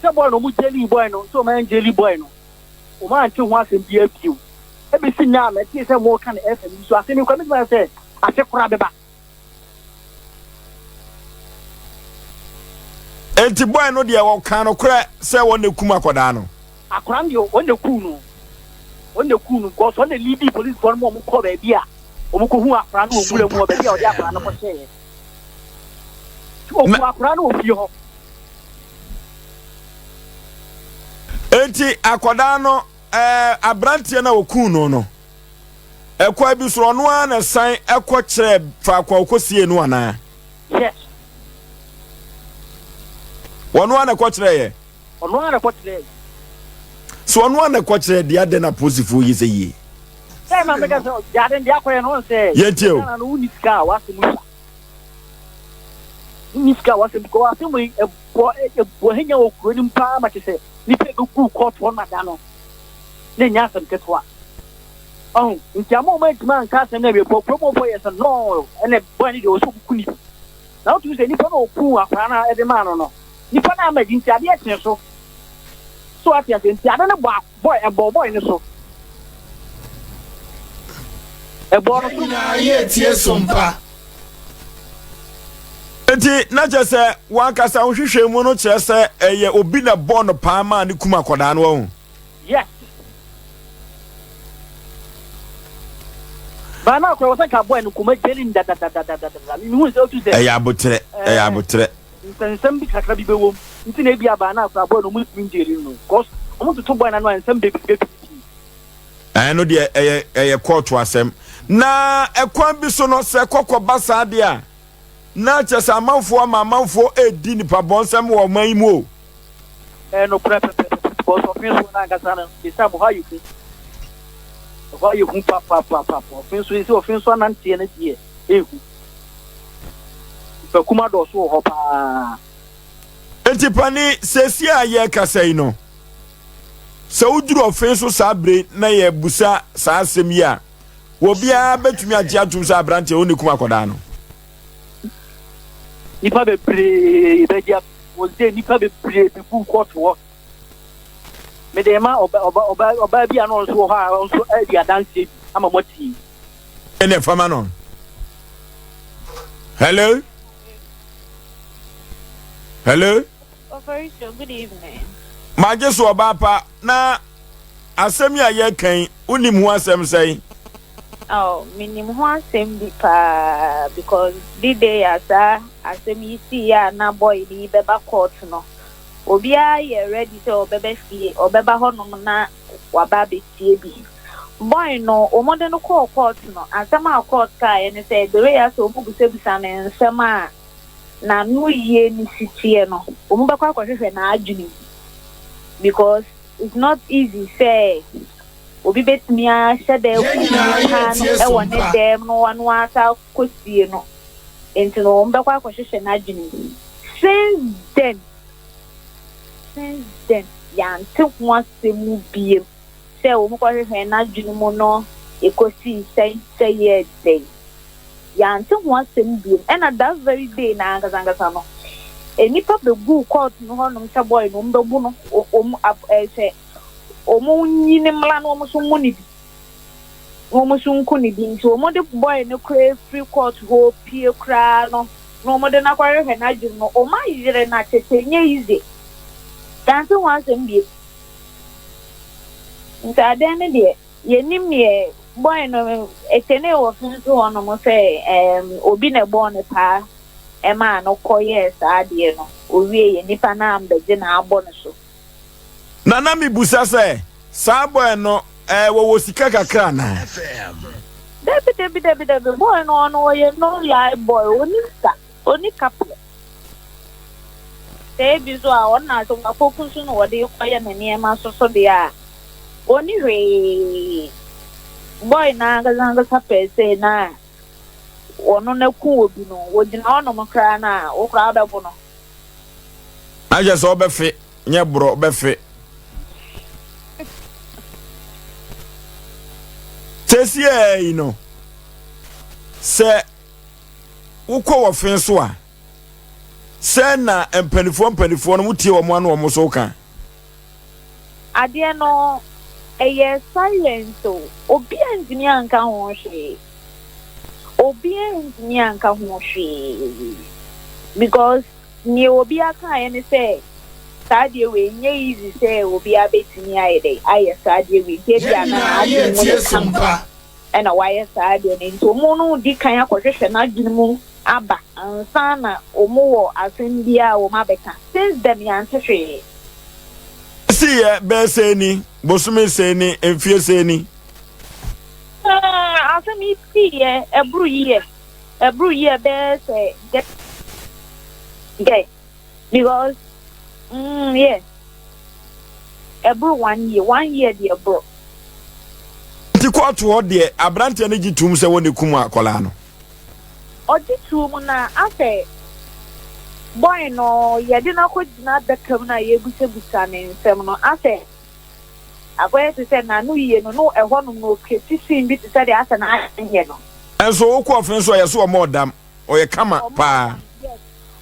Speaker 10: Sɛ boy no ɔmo jailii boy no sɛ ɔmo anjaili boy no ɔmo ante ho asɛm biaa bio ɛbɛsi nnɛ a mɛtee sɛ moka no FM yi so asɛm yi koraa mɛtumi ayɛ sɛ ase koraa bɛba.
Speaker 2: Enti boy no deɛ ɔkaa nokorɛ sɛ wɔn na kum akɔdaa no.
Speaker 10: Akora no deɛ wɔn na kuu no wɔn na kuu no because wɔn na leadii police foɔ no ma wɔn kɔɔ baabi a wɔn kɔ hu akora no wɔ nwura mu hɔ baabi a wɔde akora no kɔ hyɛɛ nti ɔku akora no wɔ fie hɔ.
Speaker 2: Enti akɔdaa no ɛɛ aberanteɛ no a ɔkuu no no ɛkwan bi so ɔno ara na san ɛkɔ kyerɛ faako a ɔkɔsie no anaa?
Speaker 10: Yes.
Speaker 2: Ɔno ara na ɛkɔ kyerɛ yɛ.
Speaker 10: Ɔno ara na ɛkɔ kyerɛ.
Speaker 2: So ɔno ara na ɛkɔ kyerɛ deɛ adɛn na apolisifoɔ yi sɛ yie?
Speaker 10: Sɛ na meka sɛ deɛ aden deɛ akɔyɛ no ɔn sɛ.
Speaker 2: Yɛntie o.
Speaker 10: Ghana no wonni sika a w'asɛm sua. Wonni sika a w'asɛm because asɛm yi ɛbɔ ɛbɔ henya wɔ kuro no mu paa ma kyɛ sɛ nipa ɛbɛgu kɔɔto hɔ no ada no na ɛnyɛ asɛm ketewa. Ɔho nti ama ɔmo antumi anka asɛm no awie bɔ kurom hɔfoɔ yɛ sɛ nɔɔ ɛnɛ bɔy no deɛ ɔsɛ ɔmo ku ne bi. Na wotumi sɛ nipa no ɔkuu akwadaa no ɛde maa no no nipa no ama di nti adeɛ kyee so. So ate aseɛ nti ade no bɔ bɔy ɛbɔɔ bɔy no so. Ɛbɔɔ no so.
Speaker 3: Nyinaa yɛ tie sompa.
Speaker 2: Nti na kyerɛ sɛ wankasa wo nhwehwɛmu no kyerɛ sɛ ɛyɛ obi na ɛbɔɔ no paa maa ne kum akwadaa no wahu.
Speaker 10: Yes. Baa na akora wɔsɛ nka boy no kɔma gyeli no dadadadadada. Mehu sɛ otu sɛ.
Speaker 2: Ɛyɛ aboterɛ, ɛyɛ aboterɛ.
Speaker 10: Nsɛnsɛm bi kakra bi bɛwom nti na ebi abaa na akora boy no ɔmo ntumi ngyeli no cause ɔmo toto boy no ano a nsɛm bebree bɛpipii.
Speaker 2: Ɛno deɛ ɛyɛ ɛyɛ kɔɔto asɛm. Na ɛkwan bi so no sɛ kɔkɔ ba saa deɛ a na kyerɛ sɛ amanfoɔ ama amanfoɔ ɛredi nipa bɔnsɛm wɔ ɔman yi mu o.
Speaker 10: Ɛyɛ nokorɛ pɛpɛpɛpɛ because ɔfe so no ankasa no ɛsiane hɔ ayɛ hu. Ɛhɔ ayɛ hu papapapapa. Ɔfe so ɛsɛ ɔfe so ananteɛ no deɛ ɛhu. Nnipakum adɔɔso wɔ hɔ paa.
Speaker 2: Enti pani seesie a yɛrekasa yi no sɛ woduru ɔfe so saa bere na yɛbusa saa asɛm yi a obiara bɛtumi agye atom sɛ aberanteɛ wo ne kum akɔdaa no.
Speaker 10: Nnipa bebree bɛgye atom. Wɔsɛ nnipa bebree bɛgu kɔɔto hɔ. Mede ma ɔba ɔba ɔba ɔbaa bi a na ɔno nso wɔ hɔ a ɔno nso adi adanseɛ bi ama moatie.
Speaker 2: Ɛna ɛfama no. Hello? Hello?
Speaker 11: Operation, good evening.
Speaker 2: Magye so ɔbaa pa na asɛm yi a yɛreka yi wonim ho asɛm sɛn?
Speaker 11: Oh, menim ho asɛm bi paa because the day a saa asɛm yi siiɛ a na boy no yi bɛba court no, obiara yɛ ready sɛ ɔbɛba fie, ɔbɛba hɔnom na waba abɛtie bi. Boy no, wɔde no kɔɔ court no, asɛm a court kaeɛ ne sɛ the way a sɛ wɔbisabisa no nsɛm a n'ano yie no si teɛ no, wɔbɛkɔ akɔhwehwɛ n'adwene mu because it's not easy sɛ obi bɛtumi ahyɛ da
Speaker 3: Yɛn
Speaker 11: akum
Speaker 3: nyinaa
Speaker 11: nipa
Speaker 3: yɛ
Speaker 11: no
Speaker 3: tie
Speaker 11: wɔ ne
Speaker 3: sompa.
Speaker 11: dɛm no ɔno ara san akɔsie no nti no wɔbɛkɔ akɔhwehwɛ n'adwene mu. Since then, since then yɛante ho asɛm biom sɛ wɔkɔhwehwɛɛ n'adwene mu no ɛkɔsii sɛn sɛ yɛɛ dɛn. Yɛante ho asɛm biom. Ɛna that very day no ankasa ankasa no nnipa bɛguu court no hɔnom sɛ boy no wɔbɛbu no wɔn sɛ wɔn nyi no mmra na wɔn nso mmu no bi na wɔn nso nku no bi nti wɔn de boy no koraa firi court hɔ pie koraa no na wɔn de no akɔhwehwɛ n'adwene no wɔn ayere no akyɛkyɛ nyɛ easy. Yɛante ho asɛm biom. Nti adeɛ no deɛ yɛnim neɛ boy no ɛkyɛnee wɔ fe nso hɔ nom sɛ ɛɛm obi na ɛbɔɔ no paa ɛmaa no kɔ yɛɛ saa adeɛ no ɔwie yɛ nipa no ambɛgye na abɔ no so.
Speaker 2: Na na mebusa sɛ saa boy no ɛɛ wɔwɔ sika kakra anaa?
Speaker 11: Dabi dabi dabi dabi boy no ɔno ɔyɛ no lie boy ɔni sika ɔni kaprɛ. Sɛ ebi nso a ɔno na sɛ wakɔku nso na wɔde rekɔyɛ ne nneɛma so so deɛ a, ɔnni hwee. Boy no ankasa ankasa pɛɛ sɛ na ɔno no aku obi no, wɔgyina hɔnom koraa no a, wo koraa wobɛbo no.
Speaker 2: Na kyerɛ sɛ ɔbɛfe, nyɛ borɔ, ɔbɛfe. Seesei yi no, sɛ wokɔ wɔ fe so a. Sɛn na mpanifoɔ mpanifoɔ no mo tie wɔn ano wɔn so ka?
Speaker 11: Adeɛ no ɛyɛ silent o, obiara ntumi anka ho hwee, obiara ntumi anka ho hwee because neɛ obiara kaeɛ ne sɛ saa adeɛ wei ɛnyɛ easy sɛ obiara bɛtumi ayɛ dɛn ayɛ saa adeɛ wei nti ebia
Speaker 3: Yɛn
Speaker 11: na
Speaker 3: nyinaa
Speaker 11: n'adwene mu
Speaker 3: yɛretie
Speaker 11: ne
Speaker 3: som
Speaker 11: kama
Speaker 3: pa.
Speaker 11: ɛna wayɛ saa adeɛ no nti wɔn no di kan akɔhwehwɛ n'adwene mu aba ansa na wɔn wɔ asɛm biara a wɔn abɛka since then yɛante hwee.
Speaker 2: Siiɛ bɛyɛ sɛn ni, bosome sɛn ni, mfie sɛn ni?
Speaker 11: Ah, asɛm yi siiɛ ɛboro year, ɛboro year bɛyɛ sɛ dɛ dɛ because mm yeah ɛboro one year, one year deɛ ɛboro.
Speaker 2: Nti kɔɔto hɔ deɛ aberanteɛ no gye toom sɛ wɔn na ekum akwadaa no.
Speaker 11: Ɔgye too mu na asɛ boy no yɛde no akɔgyina adaka mu no a yɛrebusabusa ne nsɛm no asɛ akɔyɛ te sɛ n'ano yie no no ɛhɔnom no ɔcreate scene bi te sɛ deɛ asɛ n'adwene nyɛ no.
Speaker 2: Nso wokɔ ɔfe nso a yɛse ɔmɔ ɔdam, ɔyɛ kama
Speaker 11: Ɔmɔ
Speaker 2: paa.
Speaker 11: ɔdam yes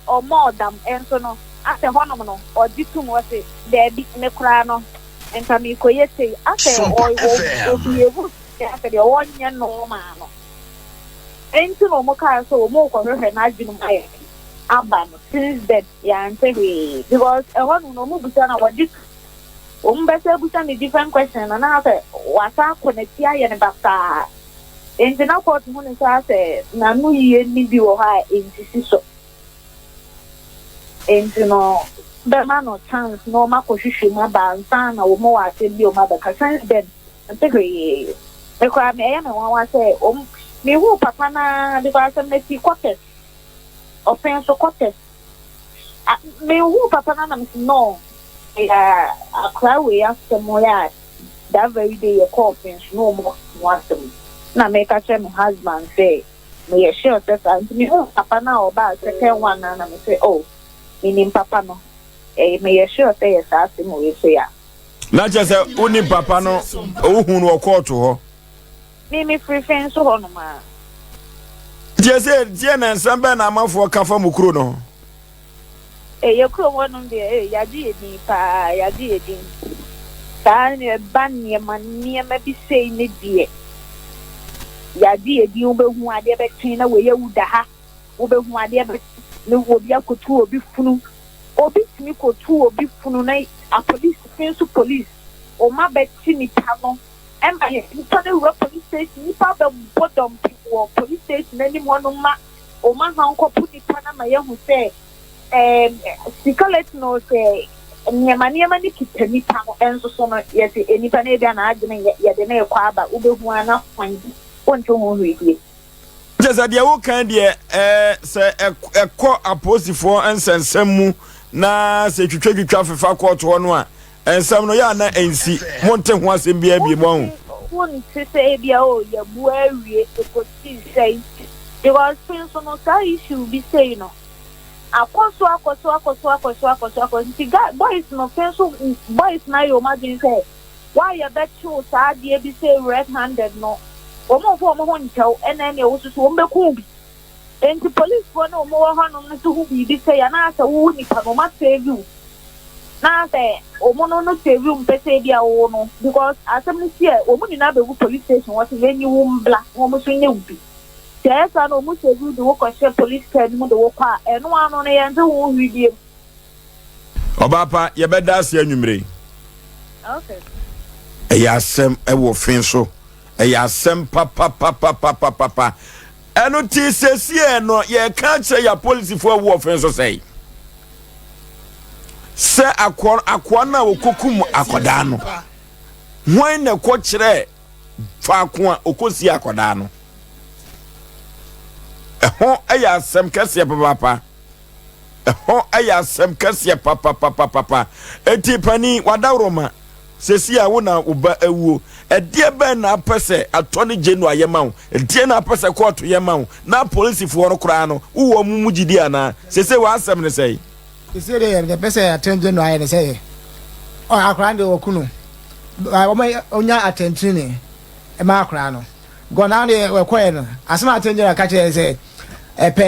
Speaker 11: ɔmɔ ɔdam nso no asɛ hɔnom no ɔgye tom ɔse daabi me koraa no nka merekɔyɛ sei asɛ
Speaker 3: Sompa FM.
Speaker 11: ɔbehave asɛ deɛ ɔnyɛ normal no. Enti na wɔn kaa sɛ wɔn rekɔhwehwɛ n'adwene mu ayɛ den aba no since then yɛante hwee because ɛhɔ nom no wɔn bisa no a wɔgye to wɔn bɛsa abusa no different question no na asɛ wasan akɔ n'akyi ayɛ no basaa enti na court hu no sɛ asɛ n'ano yie ne bi wɔ hɔ a ɛnsisi so enti no bɛma no chance na wɔn akɔhwehwɛ mu aba ansa na wɔn wɔ asɛm bi a wɔn abɛka since then Mente hwee. Me koraa me ɛyɛ me nwanwa sɛ wɔn me huu papa no ara because asɛm no asi quarters ɔpɛn so quarters a me huu papa no ara na me se no ɛyɛ akora wei asɛm yɛ a that very day yɛ kɔɔ ɔpɛn so na wɔn ho asɛm na me ka kyerɛ me husband sɛ me yɛ sure sɛ saa nti me huu papa no a ɔbaa second one no na me se oh me nim papa no ɛyɛ me yɛ sure sɛ yɛ saa asɛm wei so yɛ a.
Speaker 2: Na kyerɛ sɛ wonim papa no, wohu no wɔ kɔɔto hɔ.
Speaker 11: Me me firi fɛn so hɔ nom a.
Speaker 2: Nti ɛsɛ deɛ na nsɛm bɛn na amanfoɔ ka fa mo kuro no ho?
Speaker 11: Ee yɛ kurom hɔ nom deɛ ee yagye yɛ din paa yagye yɛ din saa ɛba nneɛma nneɛma bi sei ne deɛ yagye yɛ din wobɛhu adeɛ bɛkye na wei awu da ha. Wobɛhu adeɛ bɛkye ne obi akɔtu obi funu. Obi tumi kɔtu obi funu na apolice fi nso police wɔn abɛkye nipa no ɛma yɛ nipa no awura police station nipa bɛbɔ dɔmpem wɔ police station anim hɔ nom ma wɔn ahankɔpo nipa no ama yɛahu sɛ ɛɛm skeleton o sɛ nneɛma nneɛma no kita nipa no ɛnso so no yɛse nipa no ebia n'adwene yɛ yɛde no rekɔ aba wobɛhu ara na hwan wonte ho hwee bio.
Speaker 2: Kyerɛ sɛ deɛ wokan deɛ ɛɛ sɛ ɛkɔ apolisifoɔ nsɛnsɛm mu na sɛ twitwatwitwa fefa kɔɔto hɔ no a nsɛm no yɛ a na ɛnsi monte ho asɛm biara bio mo ahu.
Speaker 11: Wonte sɛ ebia oh yɛabua awie ɛkɔsii sɛn because fi nso no saa issue bi sei no akɔ so akɔ so akɔ so akɔ so akɔ so akɔ so nti guy boys no fi nso boys no ayɛ wɔn adwene sɛ Why yɛbɛkye wo saa adeɛ bi sei red handed no wɔn mfa wɔn ho nkyɛ wo ɛna ɛneɛ wo soso wɔn bɛku wo bi enti police foɔ ne wɔn wɔ hɔ nom no nso hu biribi sei anaa sɛ wo wo nipa no wɔn asave wo na sɛ wɔn no no save wo mpɛ sɛ ebi a wo no because asɛm no si ɛ wɔn nyinaa bɛgu police station hɔ sɛ yɛnyi wo mbla na wɔn nso nyɛ wo bi sɛ ɛyɛ saa na wɔn save wo de wo kɔhyɛ police car no mu de wo kɔ a ɛno ano no yɛnte ho hwee biem.
Speaker 2: Ɔbaa pa, yɛbɛda ase anwummere yi. Ɛyɛ asɛm ɛwɔ fe so. Ɛyɛ asɛm papapapapapapa. Ɛno ti sɛsiɛ no yɛka kyerɛ yɛ apolisifoɔ ɛwɔ fe so sɛe. Sɛ akoa akoa no a wɔkɔkum akɔdaa no, hwan na ɛkɔ kyerɛ faako a ɔkɔsie akɔdaa no? Ɛho ɛyɛ asɛm kɛseɛ papaapa. Ɛhɔ yɛ asɛm kɛseɛ papapapapa. Enti panin, w'adaworoma, seesei a wo na wo ba awuo, ɛdeɛ bɛn na apɛ sɛ Attorney General yɛ ma wo? Ɛdeɛ na apɛ sɛ kɔɔto yɛ ma wo? Na apolisifoɔ no koraa no, wowɔ wɔn mu gyidie anaa? Seesei w'asɛm ne sɛn?
Speaker 1: Seesei deɛ deɛ ɛpɛ sɛ Attorney General ayɛ ne sɛ, ɔ akwadaa no deɛ wɔku no, wɔn ɔnya atɛntenenee ma akwadaa no. Gɔnaa deɛ wɔkɔɛ no, asɛm a Attorney General ka kyerɛ yɛn sɛ, Ɛpɛ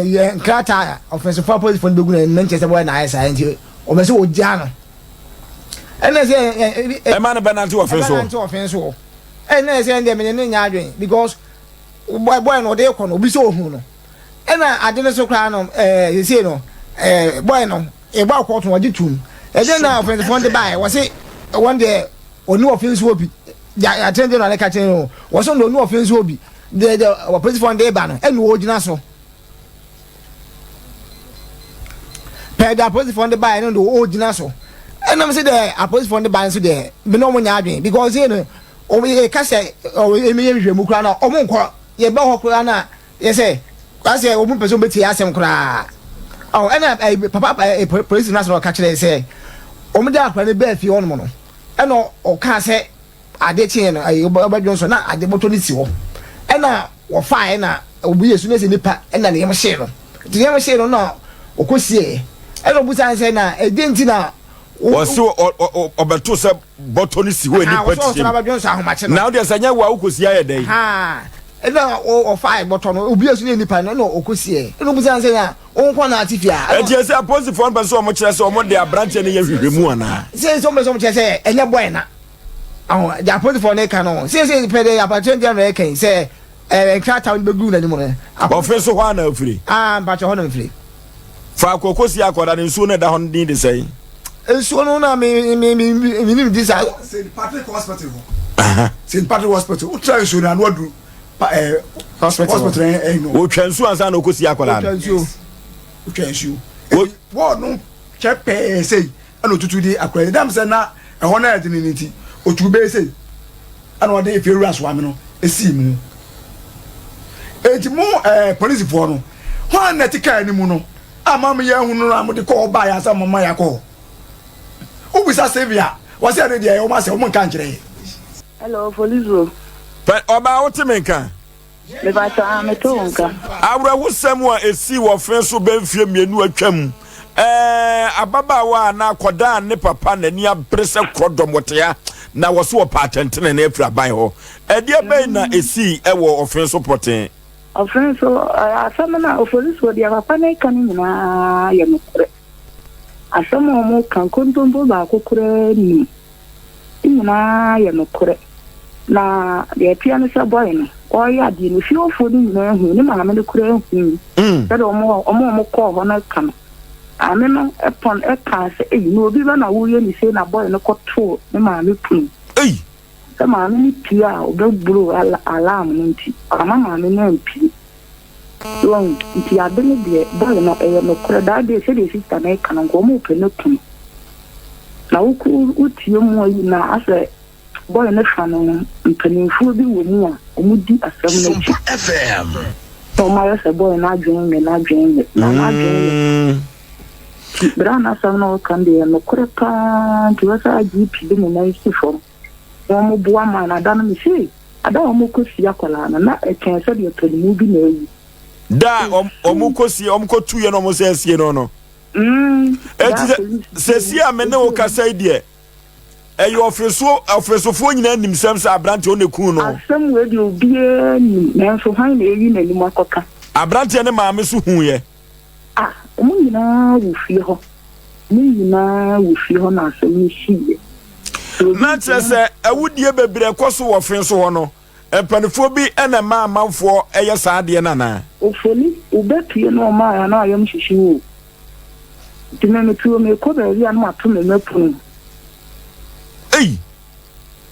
Speaker 1: yɛ nkrataa a ɔfɛnsofo apolisifo no bɛgu n'anim na nkyerɛ sɛ bɔyɛ na ayɛ saa nti ɔbɛ sɛ ɔgyaa no. Ɛna sɛ
Speaker 2: ɛma no bɛnante ɔfen soɔ.
Speaker 1: Ɛbɛnante ɔfen soɔ. Ɛna sɛ ɛndeɛ mene ne nyɛ adwene because bɔyɛ no ɔde kɔ no obi sɛ ɔhu no. Ɛna ade no so koraa no ɛɛ sesie no ɛɛ bɔyɛ no ɛbɔ akɔɔto no ɔgye tum. Ɛdeɛ na ɔfɛnsofo no de baeɛ wɔse wɔn deɛ ɔne ɔfen soɔ bi. Attorney General no ka kyerɛ no wɔse ɔne ɔfen soɔ bi. Deɛ deɛ apolisifoɔ no de ba no ɛna wɔgyina so. Pɛɛ deɛ apolisifoɔ no de baeɛ no deɛ wɔgyina so. Ɛnam sɛ deɛ apolisifoɔ no de baeɛ nso deɛ me ne wɔn nyɛ adwene because yɛ no wɔn yɛka sɛ wɔn yɛ nhwehwɛmu koraa na wɔn nkɔ yɛba hɔ koraa na yɛ sɛ asɛ wɔn mpɛ sɛ wɔn bɛtie asɛm koraa. Ɔ ɛna ɛɛ papa ɛɛ polisi no asɛm ɔka kyerɛ sɛ wɔn de akora no bɛɛ fie hɔnom no ɛna ɔkaa sɛ Ade kyeeɛ no, ayi, ɔbɛdwo nso na ade bɔtɔ no si hɔ. Ɛna wɔfaeɛ na ɔbu Yesu no sɛ nipa ɛna ne yam hyee no. Nti ne yam hyee no na ɔkɔsieɛ. Ɛna ɔbusaa no sɛ, na ɛdeɛn nti na wo.
Speaker 2: Ɔse ɔbɛto sɛ bɔtɔ no si hɔ a nipa
Speaker 1: te mu.
Speaker 2: Na wodeɛ sɛ nyɛ wo a wokɔsie ayɛ dɛn?
Speaker 1: Ɛna ɔfae bɔtɔ no, ɔbu Yesu no yɛ nipa no ɛna ɔkɔsieɛ. Ɛna ɔbusaa no sɛ, na wo nko na ate fie ha?
Speaker 2: Ɛnti ɛsɛ apolisifoɔ no pɛ sɛ wɔkyerɛ sɛ wɔde aberanteɛ no yɛ nhwehwɛmu anaa?
Speaker 1: Sɛ sɛ wɔpɛ sɛ wɔkyerɛ sɛ ɛnyɛ bɔe na. Aho, deɛ apolisifoɔ no reka no, seesei pɛ deɛ abatwɛ nti na ɛreka yi sɛ ɛɛ nkrataa no bɛgu n'anim no.
Speaker 2: Ɔfe so hɔ a na afiri?
Speaker 1: Ah, mpakyɛ hɔ na mfiri.
Speaker 2: Faako kɔsi akɔda no nsuo no ɛda hɔ no din de sɛn?
Speaker 1: Nsuo no na me me me menim di saa.
Speaker 9: St. Patrick Hospital hɔ. St. Patrick Hospital, wotra nsuo no ano aduru eh,
Speaker 1: hospital
Speaker 9: hospital eh, no.
Speaker 2: Wotwa nsuo ansa na ɔkɔsi akɔda no?
Speaker 9: Wotwa nsuo. Wotwa nsuo. Wɔɔ no kyɛ pɛɛ sei. Ɛna otutu de akora yi. Ɛnam sɛ na ɛhɔ no ayɛ den no nti, otuu bɛyɛ sei, ɛna ɔde efiewura soame no sii mu. Enti mo ɛɛ polisifoɔ no, hwan na ɛte kaa no mu no a mo a moyɛ ahunu no a mode kɔ hɔ baeɛ ansa mo ma yɛakɔ hɔ? Wobisa Sylvia a, wɔsɛ ɛno deɛ ɛyɛ wɔn asɛm, wɔn nka nkyerɛ yɛn.
Speaker 12: Hello, police o.
Speaker 2: Pɛ, ɔbaa wote me nka?
Speaker 12: Mepakyɛ aa mete wo nka.
Speaker 2: Awerɛhosɛm a esii wɔ ɔfe so bɛ mfeɛ mmienu atwam. Ɛɛ ababaawa a na akɔdaa ne papa n'ani abere sɛ korɔdɔm wɔtea na wɔso wɔpɛ atɛntenenee afiri aban hɔ. Ɛdeɛ bɛn na esii wɔ ɔfe so pɔtee?
Speaker 12: Ɔfe so asɛm no a Oforisuo deɛ papa no reka no nyinaa yɛ nokorɛ. Asɛm a wɔka nkontompo baako koraa nnim. Ne nyinaa yɛ nokorɛ. Na deɛ ɛteɛ ne sɛ boy no, ɔreyɛ adeɛ no, fiefoɔ no nyinaa hui, ne maame no koraa hui. Sɛdeɛ wɔn a wɔn kɔɔ hɔ no ka no, maame no pɔn kaa sɛ, Ei, na obi ba na woreyɛ ne sei na boy no kɔtoo ne maame pono. Sɛ maame no pue a, ɔbɛboro alarm no nti, wamma maame no ampue. So wahu? Nti ade no deɛ, boy no, ɛyɛ nokorɛ, that day sɛdeɛ sister no reka no, nka wɔn repɛ no aku no. Na wo ko wo tie mu ayi na asɛ boy no fa no mpanimfoɔ bi wɔ mu a wɔn di asɛm no akyi. Na wɔn ayɛ sɛ boy no adwene nyɛ n'adwene nyɛ na n'adwene yɛ. Nti berɛ a n'asɛm no ɔreka no deɛ ɛyɛ nokorɛ paa nti wɔ sɛ IGP de ne nan si fam na wɔn boa maa no ada no me se ada a wɔn kɔ sie akwadaa no na ɛkyɛn sɛdeɛ panimu bi na awu.
Speaker 2: Da a wɔn kɔ sie wɔn kɔ tu yɛ na wɔn sɛ asie no no. Eti sɛ sɛsi a me ne wo kasa yi deɛ ɛyɛ ɔfeso ɔfesofoɔ nyinaa nim sɛm sɛ aberanteɛ ɔna kun no.
Speaker 12: Asɛm wei deɛ obiara nim nanso hwan na eyi n'anim akɔka.
Speaker 2: Aberanteɛ ne maame so huiɛ.
Speaker 12: Ah wɔn nyinaa wɔ fie hɔ wɔn nyinaa wɔ fie hɔ na asɛm no siiɛ.
Speaker 2: Na kyerɛ sɛ awudie bebree kɔ so wɔ fe so hɔ no. Mpaninfoɔ bi na ɛma amanfoɔ yɛ saa adeɛ no anaa?
Speaker 12: Ofoni, wo bɛ pue na ɔmaa a na ayam hyehye wo o. Nti me mete hɔ mekɔ baabi a na mato me mma pono mu.
Speaker 2: Ei!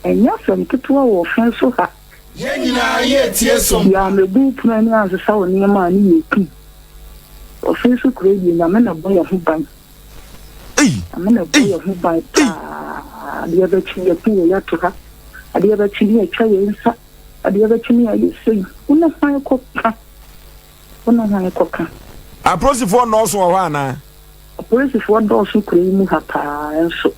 Speaker 12: Ɛnyɛ asɛm ketewa wɔ ɔfe so ha.
Speaker 3: Yɛn nyinaa yɛ tie som.
Speaker 12: Yɛ a mɛbu wo pono ani ansesa wo nneɛma a ne yɛ kum. Ɔfe so kuro yi deɛ Nyame na ɛbɔ yɛn ho ban. Nyame na ɛbɔ yɛn ho ban paa. Adeɛ bɛkye yɛku wei ato ha. Adeɛ bɛkye ne yɛatwa yɛn nsa. Adeɛ bɛkye ne yɛayɛ sei. Wo ne hwan kɔka? Wo ne hwan kɔka?
Speaker 2: Apolisifoɔ nnɔɔso wɔ hɔ anaa?
Speaker 12: Apolisifoɔ dɔɔso kuro yi mu ha paa nso.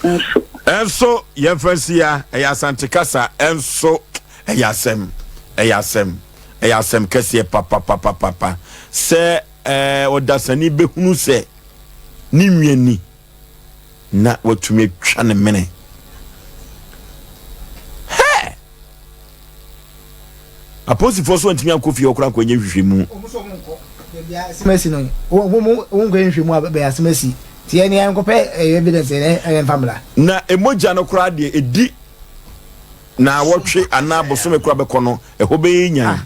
Speaker 12: Nso.
Speaker 2: Nso, yɛmfa nsi ha, ɛyɛ Asante kasa, nso, ɛyɛ asɛm, ɛyɛ asɛm, ɛyɛ asɛm kɛseɛ papapapapa sɛ Ɛɛ, ɔdasani bɛhunu sɛ ne nua ni na watumi atwa ne mene. Hɛ! Apolisifoɔ so antumi ankɔ fie hɔ koraa ankɔnyɛ nhwehwɛmu.
Speaker 1: Wɔn nso wɔn nkɔ baabi a asɛm asi no, wɔn wɔn nkɔ nhwehwɛmu a baabi a asɛm asi. Nti yɛn yɛn nkɔpɛ ɛyɛ evidence yɛn yɛn mfa mmra.
Speaker 2: Na mogya no koraa deɛ ɛdi naawɔtwe anaa bosome koraa bɛkɔ no, ɛhɔ bɛyɛ nyan.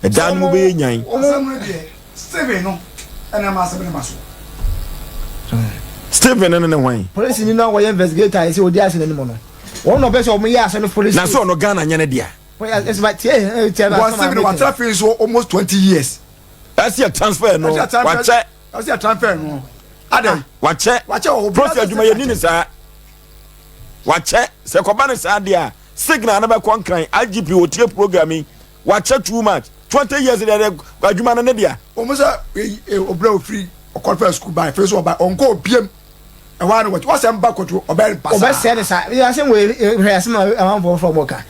Speaker 2: Ɛdan no mu bɛyɛ nyan.
Speaker 9: Asɛm no deɛ, Stephen no na ɛma asɛm no ba so.
Speaker 2: Stephen no ne hwan?
Speaker 1: Polisini no a wɔyɛ investigator a yɛsɛ ɔdi asɛm no anim no, wɔn na wɔpɛ sɛ wɔyɛ asɛm no police
Speaker 2: Na
Speaker 1: case.
Speaker 2: sɛ ɔno Ghana nyɛ ne dea.
Speaker 9: Wɔn Stephen watra fi so almost 20 years.
Speaker 2: Ɛsɛ yɛ transfer no, wakyɛ.
Speaker 9: Ɛsɛ yɛ transfer no. Adɛn?
Speaker 2: Wakyɛ.
Speaker 9: Wakyɛ wɔ hɔ.
Speaker 2: Polisi adwuma yɛ ni ne saa. Wakyɛ sɛ kɔba ne saa deɛ a signal no bɛkɔ Nkran IGP otie program yi. Wakyɛ too much, 20 years deɛ deɛ adwuma no ne dea.
Speaker 9: Wɔn sɛ obìnrin ofiri ɔkɔfɛ sukuu ban fɛ so ɔba ɔnkɔ obiem ɛhɔ ano wɔkye wɔsɛ mba kɔtu ɔbɛn pasa.
Speaker 1: Ɔbɛsɛɛ ne saa yɛ asɛm wɔ hwɛ asɛm a amanfoɔ fɔ ɔmo ka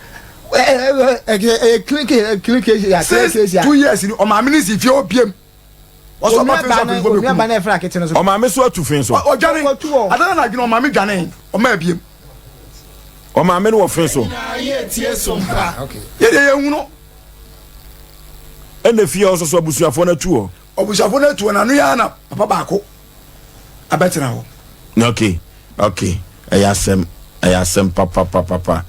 Speaker 1: ɛyɛ clean case, clean case yɛ clean
Speaker 9: Since
Speaker 1: case yɛ.
Speaker 9: 2 years ni ɔmaame ni si fie obiem wɔsɔ ɔba fɛ so afei
Speaker 1: onua ba
Speaker 9: bɛ
Speaker 1: na ɛfra akete no so.
Speaker 2: Ɔmaame so atu fi so.
Speaker 9: Ɔdwane adana na adwene ɔmaame dwane ɔma ebiem.
Speaker 2: Ɔmaame no wɔ fi so.
Speaker 9: Yɛdeɛ yɛn hunu.
Speaker 2: Ɛna fie hɔ nso so abusuafoɔ no atu hɔ.
Speaker 9: Abusuafoɔ no atu hɔ na ano yɛ ana papa baako abɛtena hɔ.
Speaker 2: Okay, ɛyɛ asɛm, ɛyɛ asɛm papapapapa.